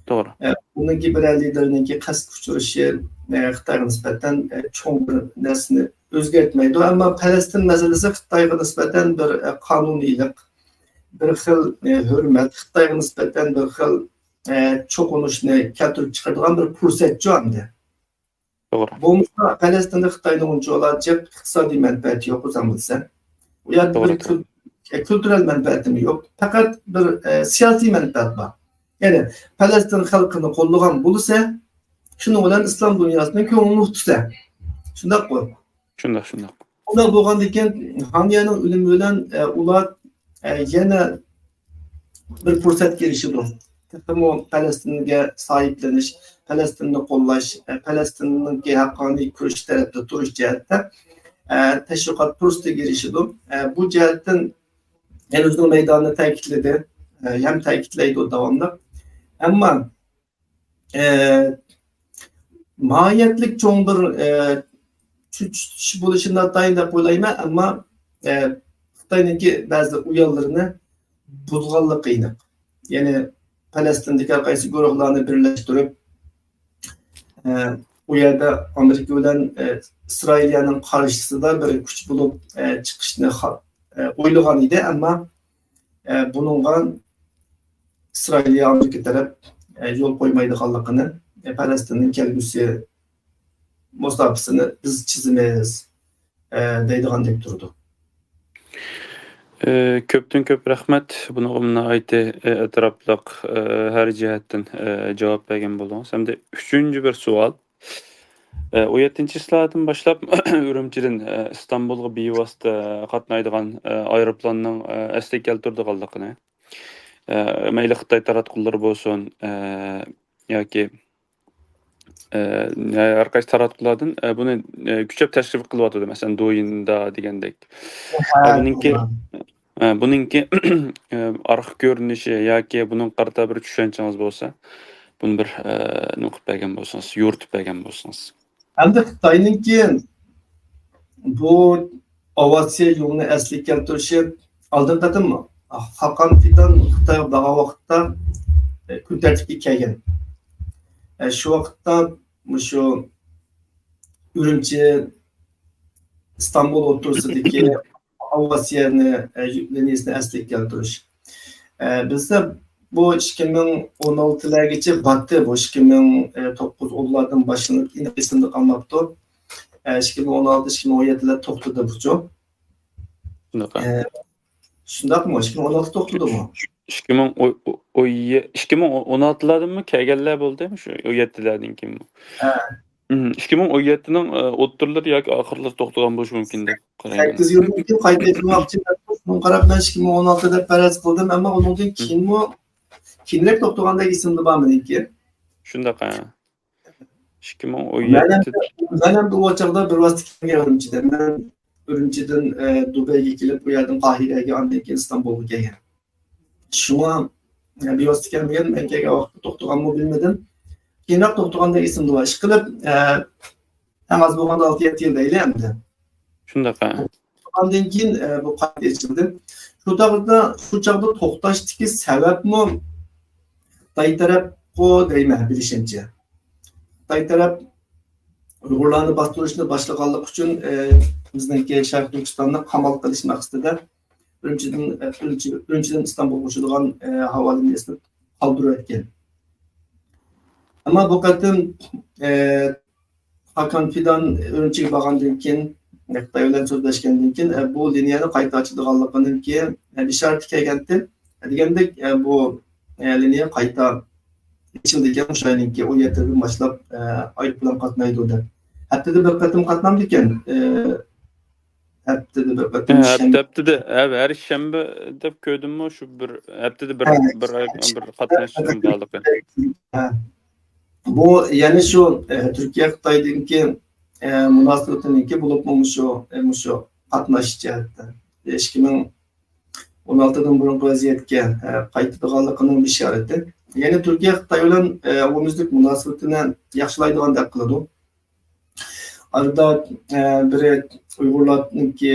توغرا. ئە، ئۇنىڭكى بىرەر لىدېرىنىڭكى قەستكە ئۇچرىشى، ئە، خىتايغا نىسبەتەن، ئە، چوڭ بىر نەرسىنى ئۆزگەرتمەيدۇ. ئەمما پەلەستىن مەسىلىسى خىتايغا نىسبەتەن بىر، ئە، قانۇنىيلىق، بىر خىل، ئە، ھۆرمەت، خىتايغا نىسبەتەن بىر خىل، ئە، چوقۇنۇشنى كەلتۈرۈپ چىقىرىدىغان بىر پۇرسەتچۇ ئەمدى. توغرا. بولمىسا، پەلەستىندە خىتاينىڭ ئۇنچىۋالا جىق ئىقتىسادىي مەنپەئەتى يوق، ئۆزۈڭ بىلىسەن. ئۇ يەردە توغرا، بىر توغرا. كۈل-، ئە، كۈلتۈرەل مەنپەئەتىمۇ يوق. پەقەت بىر، ئە، سىياسىي مەنپەئەت بار. يەنى پەلەستىن خەلقىنى قوللىغان بولسا، شۇنىڭ بىلەن ئىسلام دۇنياسىنىڭ كۆڭلىنى ئۇتىسا. شۇنداققۇ؟ شۇنداق، شۇنداق. ئۇنداق بولغاندىكىن، ھانىيەنىڭ ئۆلۈمى بىلەن، ئە، ئۇلار، ئە، يەنە بىر پۇرسەتكە ئېرىشىدۇ. تېخىمۇ پەلەستىنگە ساھىبلىنىش، پەلەستىننى قوللاش، ئە، پەلەستىننىڭكى ھەققانىي كۈرىشى تەرەپتە تۇرۇش جەھەتتە، ئە، تەشۋىقات پۇرسىتىگە ئېرىشىدۇ. ئە، بۇ جەھەتتىن يەنە ئۆزىنىڭ مەيدانىنى تەكىتلىدى، ئە، ھەم تەكىتلەيدۇ داۋاملىق. ئەمما ئە، ماھىيەتلىك چوڭ بىر، ئە، چۆچۈتۈش بولۇشى ناتايىن دەپ ئويلايمەن، ئەمما، ئە، خىتاينىڭكى بەزى ئۇيانلىرىنى بۇزغانلىقى ئېنىق. يەنى پەلەستىندىكى ھەر قايسى گۇرۇھلارنى بىرلەشتۈرۈپ، ئە، ئۇ يەردە ئامېرىكا بىلەن، ئە، ئىسرائىلىيەنىڭ قارشىسىدا بىر كۈچ بولۇپ، ئە، چىقىشنى خا-، ئە، ئويلىغان ئىدى، ئەمما، ئە، بۇنىڭغا ئىسرائىلىيە، ئامېرىكا تەرەپ، ئە، يول قويمايدىغانلىقىنى، ئە، پەلەستىننىڭ كەلگۈسى مۇساپىسىنى بىز چىزىمىز، ئە، دەيدىغاندەك تۇرىدۇ. ئە، كۆپتىن كۆپ رەھمەت. بۇنىڭغا ناھايىتى، ئە، ئەتراپلىق، ئە، ھەر جەھەتتىن، ئە، جاۋاب بەرگەن بولدىڭىز. ئەمدى ئۈچىنچى بىر سوئال. ئە، ئون يەتتىنچى چىسلادىن باشلاپ ئۈرۈمچىدىن، ئە، ئىستانبۇلغا بىۋاسىتە قاتنايدىغان، ئە، ئايروپىلاننىڭ، ئە، ئەسلىگە كەلتۈرىدىغانلىقىنى، ئە، مەيلى خىتاي تاراتقۇلىرى بولسۇن، ئە، ياكى، ئە، ھەر قايسى تاراتقۇلاردىن، ئە، بۇنى، ئە، كۈچەپ تەشۋىق قىلىۋاتىدۇ، مەسىلەن، دويىندا دېگەندەك. ئە، بۇنىڭكى، ئە، بۇنىڭكى، ئە، ئارقا كۆرۈنۈشى ياكى بۇنىڭغا قارىتا بىر چۈشەنچىڭىز بولسا، بۇنى بىر، ئە، نېمە قىلىپ بەرگەن بولسىڭىز، يورۇتۇپ بەرگەن بولسىڭىز. ئەمدى خىتاينىڭكى بۇ ئاۋىئاتسىيە يولىنى ئەسلىگە كەلتۈرۈشى ئالدىنقى قېتىم خاقان فىدان خىتايغا بارغان ۋاقىتتا، ئە، كۈن تەرتىپكە كەلگەن. ئە، شۇ ۋاقىتتا مۇشۇ ئۈرۈمچى، ئىستانبۇل ئوتتۇرىسىدىكى ئاۋىئاتسىيەنى، ئە، لىنىيەسىنى ئەسلىگە كەلتۈرۈش. ئە، بىلسە، بۇ ئىككى مىڭ ئون ئالتىلارغىچە باتتى، بۇ ئىككى مىڭ توققۇزدىن باشلىنىپ، ئېنىق ئېسىمدە قالماپتۇ. ئە، ئىككى مىڭ ئون ئالتە، ئىككى مىڭ ئون يەتتىلەر توختىدى بۇچۇ. شۇنداق. ئە، شۇنداقمۇ؟ ئىككى مىڭ ئون ئالتە توختىدىمۇ؟ ئىككى مىڭ ئون، ئون، ئون، ئىككى مىڭ ئون ئالتىلاردىنمۇ كەلگەنلەر بولدى، شۇ ئون يەتتىلەردىن كېيىنمۇ. ھە. مم، ئىككى مىڭ ئون يەتتىنىڭ، ئە، ئوتتۇرىلىرى ياكى ئاخىرلىرى توختىغان بولۇشى مۇمكىن دەپ قارايمەن. سەككىز يىلدىن كېيىن قايتا ئېچىلماقچى. شۇنىڭغا قاراپ مەن ئىككى مىڭ ئون ئالتە دەپ پەرەز قىلدىم، ئەمما ئۇنىڭدىن كېيىنمۇ كېيىنرەك توختىغاندەك ئېسىمدە بار مېنىڭكى. شۇنداق، ھە. ئىككى مىڭ ئون مەن يەتتە. ھەم، مەن ھەم بۇ چاغدا بىر ۋاسىتە كەلگەن ئۈرۈمچىدە. مەن ئۈرۈمچىدىن، ئە، دۇبەيگە كېلىپ، ئۇ يەردىن قاھىرەگە، ئاندىن كېيىن ئىستانبۇلغا كەلگەن. شۇڭا، ئە، بىۋاسىتە كەلمىگەن، مەن كەلگەن ۋاقىتتا توختىغانمۇ بىلمىدىم. كېيىنرەك توختىغاندەك ئېسىمدە بار. ئىشقىلىپ، ئە، ئەڭ ئاز بولغاندا ئالتە يەتتە يىل دەيلى ئەمدى. شۇنداق، ھە. ئاندىن كېيىن، ئە، بۇ قايتا ئېچىلدى. شۇ چاغدا، شۇ چاغدا توختاشتىكى سەۋەبمۇ خىتاي تەرەپقۇ دەيمەن، بىلىشىمچە. خىتاي تەرەپ ئۇيغۇرلارنى باستۇرۇشنى باشلىغانلىقى ئۈچۈن، ئە، بىزنىڭكى شەرقىي تۈركىستاننى قامال قىلىش مەقسىتىدە ئۈرۈمچىدىن، ئە، ئۈرۈمچى، ئۈرۈمچىدىن ئىستانبۇلغا ئۇچىدىغان، ئە، ھاۋا لىنىيەسىنى قالدۇرۇۋەتكەن. ئەمما بۇ قېتىم، ئە، خاقان فىدان ئۈرۈمچىگە بارغاندىن كېيىن، خىتاي بىلەن سۆزلەشكەندىن كېيىن، ئە، بۇ لىنىيەنى قايتا ئاچىدىغانلىقىنىڭكى، ئە، بېشارىتى كەلگەنتى. دېگەندەك، ئە، بۇ، ئە، لىنىيە قايتا ئېچىلىدىكەن، ئوشۇ ئاينىڭكى ئون يەتتىسىدىن باشلاپ، ئە، ئايروپىلان قاتنايدۇ دەپ. ھەپتىدە بىر قېتىم قاتنامدىكەن. ئە، ھەپتىدە بىر قېتىم، ھە، شەنبە. ھەپتىدە، ھە، ھەر شەنبە دەپ كۆردۈممۇ، شۇ بىر ھەپتىدە بىر، ھە. بىر، بىر قاتنىشىشىم بارلىقى. ھە. بۇ يەنە شۇ، ئە، تۈركىيە خىتايدىكى، ئە، مۇناسىۋىتىنىڭكى، بولۇپمۇ مۇشۇ، ئە، مۇشۇ قاتناش جەھەتتە ئىككى مىڭ ئون ئالتىدىن بۇرۇنقى ۋەزىيەتكە، ئە، قايتىدىغانلىقىنىڭ بېشارىتى. يەنى تۈركىيە خىتاي بىلەن، ئە، ئومۇميۈزلۈك مۇناسىۋىتىنى ياخشىلايدىغاندەك قىلىدۇ. ئارىدا، ئە، بىرى ئۇيغۇرلارنىڭكى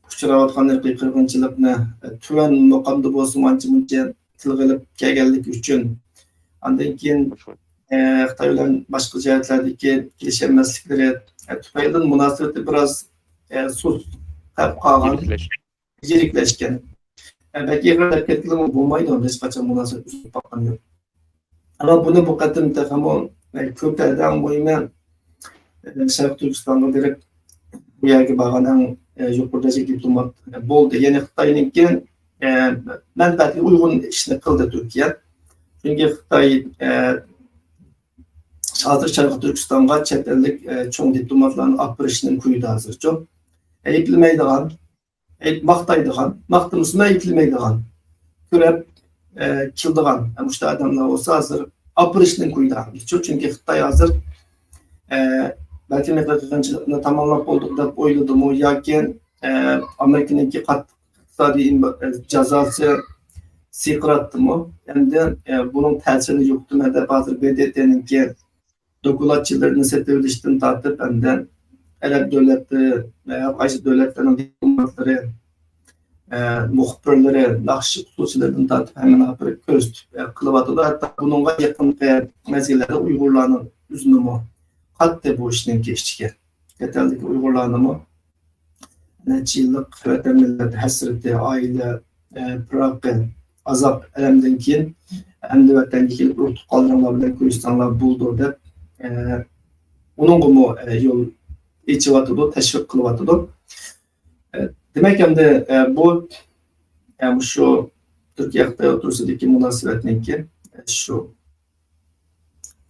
ئۇچراۋاتقان ئىرقىي قىرغىنچىلىقنى، ئە، تۆۋەن مۇقامدا بولسىمۇ ئانچە مۇنچە تىلغا ئېلىپ كەلگەنلىكى ئۈچۈن. ئاندىن كېيىن، ئە، خىتاي بىلەن باشقا جەھەتلەردىكى كېلىشەلمەسلىكلىرى، ئە، تۈپەيلىدىن مۇناسىۋىتى بىراز، ئە، سۇس قېلىپ قالغان. يىرىكلەش. يىرىكلەشكەن. ئە، بەك ئېغىر دەپ كەتكىلىمۇ بولمايدۇ، ھېچقاچان مۇناسىۋەت ئۈزۈلۈپ باققىنى يوق. ئەمما بۇنى بۇ قېتىم تېخىمۇ، ئە، كۆتەردى. ئەڭ مۇھىمى، ئە، شەرقىي تۈركىستانغا بېرىپ، بۇ يەرگە بارغان ئەڭ، ئە، يۇقىرى دەرىجىلىك دىپلومات، ئە، بولدى. يەنى خىتاينىڭكى، ئە، مەنپەئەتكە ئۇيغۇن ئىشنى قىلدى تۈركىيە. چۈنكى خىتاي، ئە، ھازىر شەرقىي تۈركىستانغا چەت ئەللىك، ئە، چوڭ دىپلوماتلارنى ئاپىرىشنىڭ كويىدا ھازىرچۇ. ئەيىبلىمەيدىغان، ئەي-، ماختايدىغان، ماختىمىسىمۇ ئەيىبلىمەيدىغان، كۆرەپ، ئە، كېلىدىغان، ئە، مۇشۇنداق ئادەملەر بولسا ھازىر ئاپىرىشنىڭ كويىدا. چۈنكى خىتاي ھازىر، ئە، بەلكىم قىرغىنچىلىقنى تاماملاپ بولدۇق دەپ ئويلىدىمۇ ياكى، ئە، ئامېرىكىنىڭكى قاتتىق ئىقتىسادىي ئىم-، ئە، جازاسى سىقىراتتىمۇ؟ ئەمدى، ئە، بۇنىڭ تەسىرىنى يوقىتىمەن دەپ ھازىر ب د ت نىڭكى دوكلاتچىلىرىنى سېتىۋېلىشتىن تارتىپ، ئەمدى ئەرەب دۆلەتلىرى ۋە ھەر قايسى دۆلەتلەرنىڭ دىپلوماتلىرى، ئە، مۇخبىرلىرى، ناخشا ئۇسسۇلچىلىرىدىن تارتىپ ھەممىنى ئاپىرىپ كۆرسىتىپ، ئە، قىلىۋاتىدۇ. ھەتتا بۇنىڭغا يېقىنقى مەزگىللەردە ئۇيغۇرلارنىڭ ئۆزىنىمۇ قاتتى بۇ ئىشنىڭكى ئىچىگە، چەت ئەلدىكى ئۇيغۇرلارنىمۇ نەچچە يىللىق ۋەتەن مىللەت ھەسرىتى، ئائىلە، ئە، پىراقى، ئازاب، ئەلەمدىن كېيىن ئەمدى ۋەتەنگە كېلىپ ئۇرۇق تۇغقانلىرىڭلار بىلەن كۆرۈشسەڭلار بولىدۇ دەپ، ئە، ئۇنىڭغىمۇ، ئە، يول ئېچىۋاتىدۇ، تەشۋىق قىلىۋاتىدۇ. ئە، دېمەك، ئەمدى، ئە، بۇ، ئە، مۇشۇ تۈركىيە خىتاي ئوتتۇرىسىدىكى مۇناسىۋەتنىڭكى، ئە، شۇ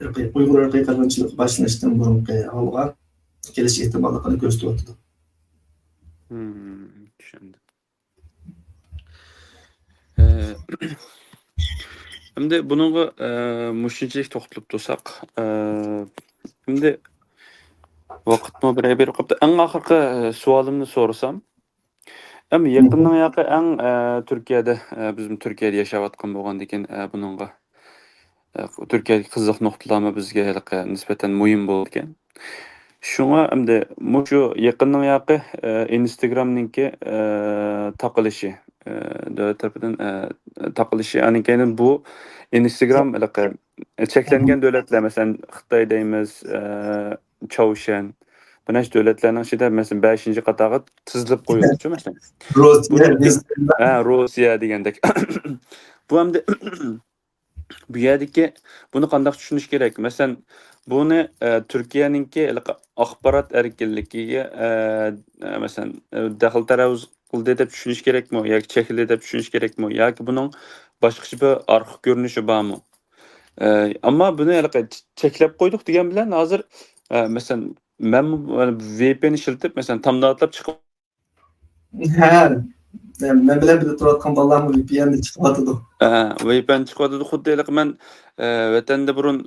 ئىرقىي، ئۇيغۇر ئىرقىي قىرغىنچىلىقى باشلىنىشتىن بۇرۇنقى ھالغا كېلىش ئېھتىماللىقىنى كۆرسىتىۋاتىدۇ. مم، چۈشەندىم. ئە، ئەمدى بۇنىڭغا، ئە، مۇشۇنچىلىك توختىلىپ تۇرساق، ئە، ئەمدى ۋاقىتمۇ بىرەر بېرىپ قاپتۇ. ئەڭ ئاخىرقى، ئە، سوئالىمنى سورىسام، ئەمما يېقىننىڭ ياقى ئەڭ، ئە، تۈركىيەدە، ئە، بىزمۇ تۈركىيەدە ياشاۋاتقان بولغاندىكىن، ئە، بۇنىڭغا، ئە، تۈركىيەدىكى قىزىق نۇقتىلارمۇ بىزگە ھېلىقى نىسبەتەن مۇھىم بولىدىكەن. شۇڭا ئەمدى مۇشۇ يېقىننىڭ ياقى، ئە، ئىنستاگرامنىڭكى، ئە، تاقىلىشى، ئە، دۆلەت تەرىپىدىن، ئە، تاقىلىشى، ئاندىن كېيىن بۇ ئىنستاگرام ھېلىقى چەكلەنگەن دۆلەتلەر، مەسىلەن، خىتاي دەيمىز، ئە، چاۋشيەن، بۇ نەچچە دۆلەتلەرنىڭ ئىچىدە، مەسىلەن، بەشىنچى قاتارغا تىزىلىپ قويۇلدىچۇ، مەسىلەن. بۇ روسىيە، دېگەن-، ھە، روسىيە دېگەندەك. بۇ ئەمدى بۇ يەردىكى، بۇنى قانداق چۈشىنىش كېرەك؟ مەسىلەن، بۇنى، ئە، تۈركىيەنىڭكى ھېلىقى ئاخبارات ئەركىنلىكىگە، ئە، ئە، مەسىلەن، ئە، دەخلى تەرۇز قىلدى دەپ چۈشىنىش كېرەكمۇ؟ ياكى چەكلىدى دەپ چۈشىنىش كېرەكمۇ؟ ياكى بۇنىڭ باشقىچە بىر ئارقا كۆرۈنۈشى بارمۇ؟ ئە، ئەمما بۇنى ھېلىقى چەكلەپ قويدۇق دېگەن بىلەن ھازىر، ئە، مەسىلەن، مەن ۋى پى ئېن ئىشلىتىپ، مەسىلەن، تامدا ئاتلاپ چىقىپ ھە، مەن بىلەن بىللە تۇرۇۋاتقان بالىلارمۇ ۋى پى ئېن دە چىقىۋاتىدۇ. ھە، ۋى پى ئېن چىقىۋاتىدۇ. خۇددى ھېلىقى مەن، ئە، ۋەتەندە بۇرۇن،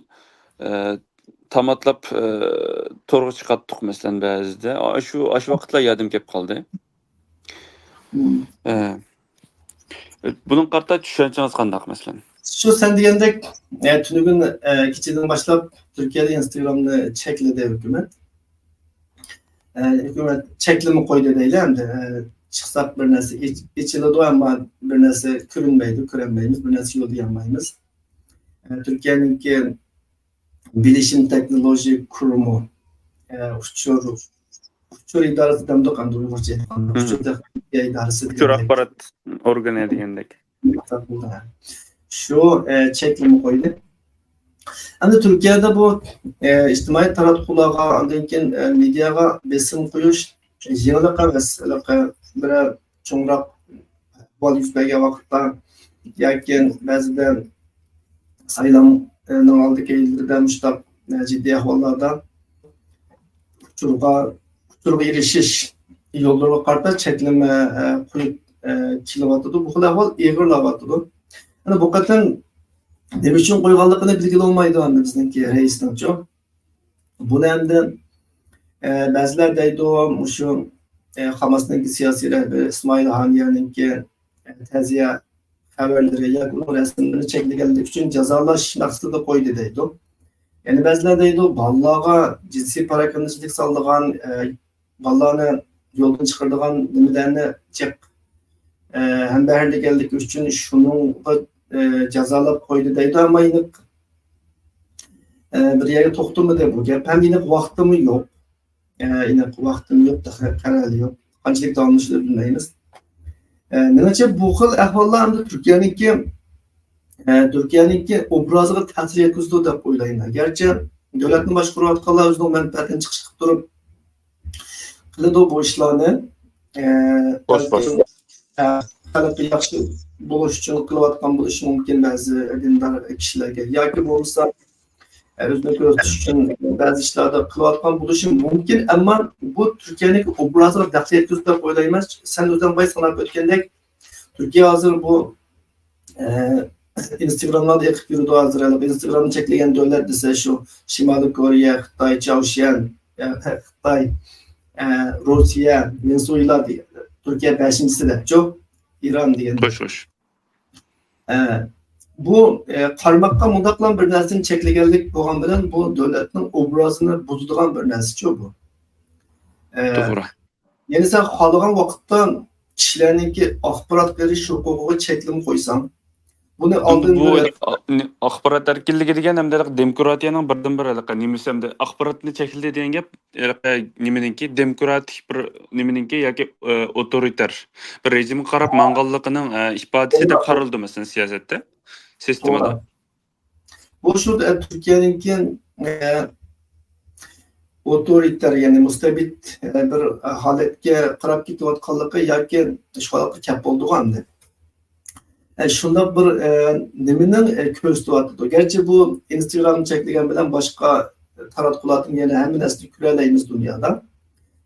ئە، تام ئاتلاپ، ئە، تورغا چىقاتتۇق، مەسىلەن، بەزىدە. ئاشۇ، ئاشۇ ۋاقىتلار يادىم كېلىپ قالدى. مم. ئە، بۇنىڭغا قارىتا چۈشەنچىڭىز قانداق، مەسىلەن؟ شۇ سەن دېگەندەك، ئە، تۈنۈگۈن، ئە، كېچىدىن باشلاپ تۈركىيەدە ئىنستاگرامنى چەكلىدى ھۆكۈمەت. ئە، ھۆكۈمەت چەكلىمە قويدى دەيلى ئەمدى. ئە، چىقساق بىر نەرسە ئېچ-، ئېچىلىدۇ، ئەمما بىر نەرسە كۆرۈنمەيدۇ، كۆرەلمەيمىز، بىر نەرسە يوللىيالمايمىز. ئە، تۈركىيەنىڭكى بىلىشىم تېخنولوگىيە قۇرۇمى، ئە، ئۇچۇر، ئۇچۇر ئىدارىسى دەمدۇق ئەمدى ئۇيغۇرچە ئېيتقاندا. مم. ئۇچۇر تېخنولوگىيە ئىدارىسى ئۇچۇر دېگەندەك. ئاخبارات ئورگىنى دېگەندەك. شۇ، ئە، چەكلىمە قويدى. ئەمدى تۈركىيەدە بۇ، ئە، ئىجتىمائىي تاراتقۇلارغا، ئاندىن كېيىن، ئە، مېدىياغا بېسىم قويۇش يېڭىلىق ئەمەس. ھېلىقى بىرەر چوڭراق ئەھۋال يۈز بەرگەن ۋاقىتتا ياكى بەزىدە سايلامنىڭ ئالدىدىكى يىللىرىدا مۇشۇنداق، ئە، جىددىي ئەھۋاللاردا ئۇچۇرغا، ئۇچۇرغا ئېرىشىش يوللىرىغا قارىتا چەكلىمە، ئە، قويۇپ، ئە، كېلىۋاتىدۇ. بۇ خىل ئەھۋال ئېغىرلاۋاتىدۇ. يەنە بۇ قېتىم نېمە ئۈچۈن قويغانلىقىنى بىلگىلى بولمايدۇ ئەمدى بىزنىڭكى رەئىسنىڭچۇ. بۇنى ئەمدى، ئە، بەزىلەر دەيدۇ، مۇشۇ، ئە، خاماسنىڭكى سىياسىي رەھبىرى ئىسمائىل ھانىيەنىڭكى، ئە، تەزىيە خەۋەرلىرى ياكى ئۇنىڭ رەسىملىرىنى چەكلىگەنلىكى ئۈچۈن جازالاش مەقسىتىدە قويدى دەيدۇ. يەنە بەزىلەر دەيدۇ، بالىلارغا جىنسىي پاراكەندىچىلىك سالىدىغان، ئە، بالىلارنى يولدىن چىقىرىدىغان نېمىلەرنى جىق، ئە، ھەمبەھىرلىگەنلىكى ئۈچۈن شۇنىڭغا، ئە، جازالاپ قويدى دەيدۇ، ئەمما ئېنىق، ئە، بىر يەرگە توختىمىدى بۇ گەپ. ھەم ئېنىق ۋاقتىمۇ يوق. ئە، ئېنىق ۋاقتىمۇ يوق، تېخى قەرەلى يوق. قانچىلىك داۋاملىشىشىنى بىلمەيمىز. ئە، مېنىڭچە بۇ خىل ئەھۋاللار ئەمدى تۈركىيەنىڭكى، ئە، تۈركىيەنىڭكى ئوبرازىغا تەسىر يەتكۈزىدۇ دەپ ئويلايمەن. گەرچە دۆلەتنى باشقۇرۇۋاتقانلار ئۆزىنىڭ مەنپەئەتىنى چىقىش قىلىپ تۇرۇپ قىلىدۇ بۇ ئىشلارنى. ئە، بولۇش، بەلكى، ئە، خەلققە ياخشى بولۇش ئۈچۈن قىلىۋاتقان بولۇشى مۇمكىن بەزى دىندار كىشىلەرگە. ياكى بولمىسا، ئە، ئۆزىنى كۆرسىتىش ئۈچۈن بەزى ئىشلاردا قىلىۋاتقان بولۇشى مۇمكىن. ئەمما بۇ تۈركىيەنىڭكى ئوبرازىغا دەخلى يەتكۈزىدۇ دەپ ئويلايمەن. سەن ئۆزۈڭ بايا ساناپ ئۆتكەندەك، تۈركىيە ھازىر بۇ، ئە، ئىنستاگراملاردا ئېقىپ يۈرىدۇ ھازىر. ھېلىقى ئىنستاگرامنى چەكلىگەن دۆلەت دېسە شۇ شىمالىي كورېيە، خىتاي، چاۋشيەن، ئە، خىتاي، ئە، روسىيە، ۋېنېزۇېلا دېگەن. تۈركىيە بەشىنچىسى دەپچۇ، ئىران دېگەن. خوش، خوش. ئە، بۇ، ئە، قارىماققا مۇنداقلا بىر نەرسىنى چەكلىگەنلىك بولغان بىلەن بۇ دۆلەتنىڭ ئوبرازىنى بۇزىدىغان بىر نەرسىچۇ بۇ. ئە، توغرا. يەنى سەن خالىغان ۋاقىتتا كىشىلەرنىڭكى ئاخبارات بېرىش ھوقۇقىغا چەكلىمە قويساڭ، بۇنى ئالدىن بۇ بىر ئاخبارات ئەركىنلىكى دېگەن ئەمدى دېموكراتىيەنىڭ بىردىنبىر ھېلىقى نېمىسى ئەمدى ئاخباراتنى چەكلىدى دېگەن گەپ ھېلىقى نېمىنىڭكى، دېموكراتىك بىر نېمىنىڭكى ياكى، ئە، ئوتورىتار بىر رېجىمغا قاراپ ماڭغانلىقىنىڭ، ئە، ئىپادىسى دەپ قارىلىدۇ، مەسىلەن، سىياسەتتە، سىستېمىدا. توغرا. بۇ شۇ، ئە، تۈركىيەنىڭكى، ئە، ئوتورىتار، يەنى مۇستەبىت، ئە، بىر ھالەتكە قاراپ كېتىۋاتقانلىقى ياكى شۇ ھالەتكە كەپ بولىدىغان ئەمدى. ئە، شۇنداق بىر، ئە، نېمىنىڭ، ئە، كۆرسىتىۋاتىدۇ. گەرچە بۇ ئىنستاگرامنى چەكلىگەن بىلەن باشقا تاراتقۇلاردىن يەنە ھەممە نەرسىنى كۆرەلەيمىز دۇنيادا.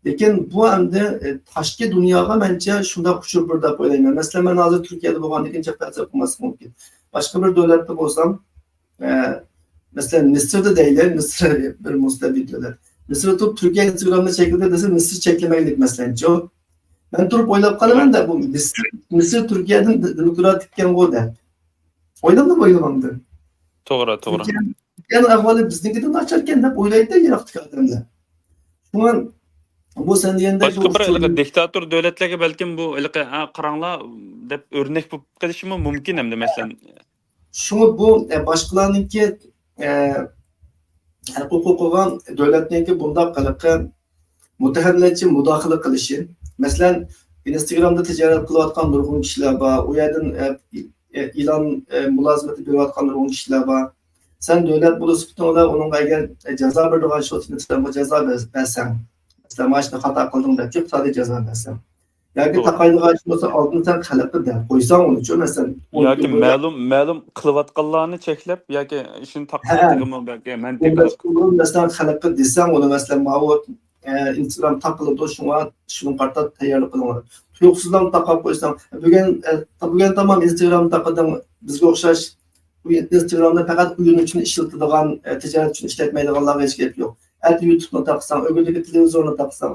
لېكىن بۇ ئەمدى، ئە، تاشقى دۇنياغا مەنچە شۇنداق ئۇچۇر بىر دەپ ئويلايمەن. مەسىلەن، مەن ھازىر تۈركىيەدە بولغاندىن كېيىن جىق تەسىر قىلماسلىقى مۇمكىن. باشقا بىر دۆلەتتە بولسام، ئە، مەسىلەن، مىسىردا دەيلى، مىسىر بىر مۇستەبىت دۆلەت. مىسىردا تۇرۇپ تۈركىيە ئىنستاگرامنى چەكلىدى دېسە، مىسىر چەكلىمەيلىك، مەسىلەنچۇ. مەن تۇرۇپ ئويلاپ قالىمەن-دە، بۇ مىسىر، مىسىر تۈركىيەدىن دېموكراتىككەنغۇ دەپ. ئويلامدىمۇ ئويلىمامدۇ؟ توغرا، توغرا. تۈركىيە، تۈركىيەنىڭ ئەھۋالى بىزنىڭكىدىن ناچاركەن دەپ ئويلايدۇ يىراقتىكى ئادەملەر. شۇڭا بۇ سەن دېگەندەك باشقا بىر ھېلىقى دىكتاتور دۆلەتلەرگە بەلكىم بۇ ھېلىقى، ھە، قاراڭلار دەپ ئۆرنەك بولۇپ قېلىشىمۇ مۇمكىن ئەمدى، مەسىلەن. شۇڭا بۇ، ئە، باشقىلارنىڭكى، ئە، ھەق ھوقۇقىغا دۆلەتنىڭكى بۇنداق ھېلىقى مۇتەھەررىرلەرچە مۇداخىلە قىلىشى. مەسىلەن، ئىنستاگرامدا تىجارەت قىلىۋاتقان نۇرغۇن كىشىلەر بار. ئۇ يەردىن، ئە، ئېلان، ئە، مۇلازىمىتى بېرىۋاتقان نۇرغۇن كىشىلەر بار. سەن دۆلەت بولۇش سۈپىتىڭ بىلەن ئۇنىڭغا ئەگەر، ئە، جازا بېرىدىغان ئىش بولسا، سەن جازا بەر-، بەرسەڭ. مەسىلەن، مانا شۇنداق خاتا قىلدىڭ دەپ ئىقتىسادىي جازا بەرسەڭ. ياكى توغرا. تاقايدىغان ئىش بولسا، ئالدىن سەن خەلققە دەپ قويساڭ ئۇنىچۇ، مەسىلەن، ئون ياكى كۈن بويلاپ. مەلۇم، مەلۇم قىلىۋاتقانلارنى چەكلەپ ياكى ئىشنى ھە. تاقىسا تېخىمۇ بەلكى مەنتىقىلىق. مەسىلەن، خەلققە دېسەڭ ئۇنى، مەسىلەن، ماۋۇ، ئە، ئىنستاگرام تاقىلىدۇ، شۇڭا شۇنىڭغا قارىتا تەييارلىق قىلىڭلار. تۇيۇقسىزلا تاقاپ قويساڭ، بۈگۈن، ئە، بۈگۈن تامام ئىنستاگرام تاقىدىڭ، بىزگە ئوخشاش ئىنستاگرامنى پەقەت ئويۇن ئۈچۈن ئىشلىتىدىغان، ئە، تىجارەت ئۈچۈن ئىشلەتمەيدىغانلارغا ھېچ گەپ يوق. ئەتە يۇتۇبنى تاقىساڭ، ئۆگۈندىكى تېلېۋىزورنى تاقىساڭ،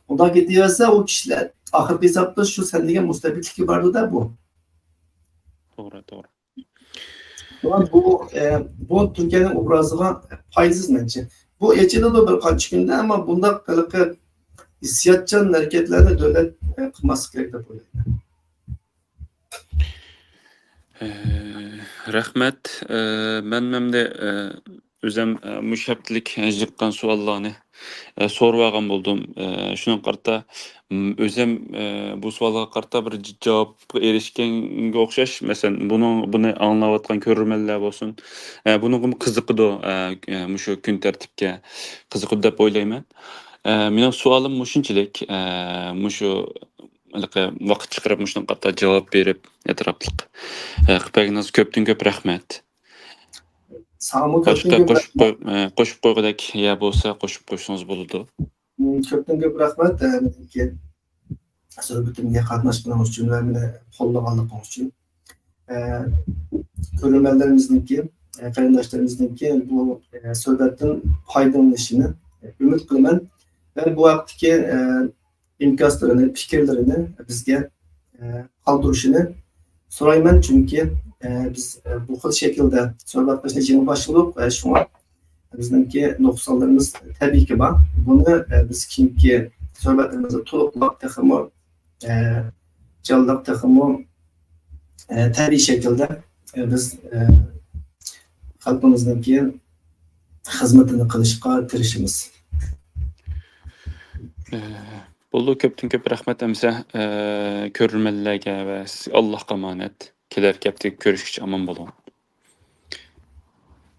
ئۇنداق كېتىۋەرسە، ئۇ كىشىلەر ئاخىرقى ھېسابتا شۇ سەن دېگەن مۇستەبىتلىككە بارىدۇ-دە بۇ. توغرا، توغرا. شۇڭا بۇ، ئە، بۇ تۈركىيەنىڭ ئوبرازىغا پايدىسىز مەنچە. بۇ ئېچىلىدۇ بىر قانچە كۈندە، ئەمما بۇنداق ھېلىقى ھېسسىياتچان ھەرىكەتلەرنى دۆلەت، ئە، قىلماسلىق كېرەك دەپ ئويلايمەن. ئە، رەھمەت. ئە، مەن ئەمدى، ئە، ئۆزەم، ئە، مۇشۇ ھەپتىلىك يىغقان سوئاللارنى، ئە، سورىۋالغان بولدۇم. ئە، شۇنىڭغا قارىتا، م، ئۆزەم، ئە، بۇ سوئالغا قارىتا بىر ج-، جاۋابقا ئېرىشكەنگە ئوخشاش. مەسىلەن، بۇنىڭ، بۇنى ئاڭلاۋاتقان كۆرۈرمەنلەر بولسۇن، ئە، بۇنىڭغىمۇ قىزىقىدۇ، ئە، ئە، مۇشۇ كۈن تەرتىپكە قىزىقىدۇ دەپ ئويلايمەن. ئە، مېنىڭ سوئالىم مۇشۇنچىلىك، ئە، مۇشۇ ھېلىقى ۋاقىت چىقىرىپ مۇشۇنىڭغا قارىتا جاۋاب بېرىپ، ئەتراپلىق، ئە، قىلىپ بەرگىنىڭىزگە كۆپتىن كۆپ رەھمەت. ساڭىمۇ كۆپتىن باشقا كۆپ قوشۇپ رەھمەت. قوي-، ئە، قوشۇپ قويغۇدەك يەر بولسا قوشۇپ قويسىڭىز بولىدۇ. م، كۆپتىن كۆپ رەھمەت، ئە، مېنىڭكى سۆھبىتىمگە قاتناشقىنىڭىز ئۈچۈن ۋە مېنى قوللىغانلىقىڭىز ئۈچۈن. ئە، كۆرۈرمەنلىرىمىزنىڭكى، ئە، قېرىنداشلىرىمىزنىڭكى بۇ، ئە، سۆھبەتتىن پايدىلىنىشىنى ئۈمىد قىلىمەن ۋە بۇ ھەقتىكى، ئە، ئىنكاسلىرىنى، پىكىرلىرىنى بىزگە، ئە، قالدۇرۇشىنى سورايمەن، چۈنكى، ئە، بىز، ئە، بۇ خىل شەكىلدە سۆھبەت قىلىشنى يېڭى باشلىدۇق، ئە، شۇڭا بىزنىڭكى نۇقسانلىرىمىز تەبىئىيكى بار. بۇنى، ئە، بىز كېيىنكى سۆھبەتلىرىمىزدە تولۇقلاپ، تېخىمۇ، ئە، جانلىق، تېخىمۇ، ئە، تەبىئىي شەكىلدە، ئە، بىز، ئە، خەلقىمىزنىڭكى خىزمىتىنى قىلىشقا تىرىشىمىز. ئە، بولدى، كۆپتىن كۆپ رەھمەت ئەمىسە، ئە، كۆرۈرمەنلەرگە ۋە سىزگە ئاللاھقا ئامانەت. كېلەر ھەپتىگە كۆرۈشكىچە ئامان بولۇڭ.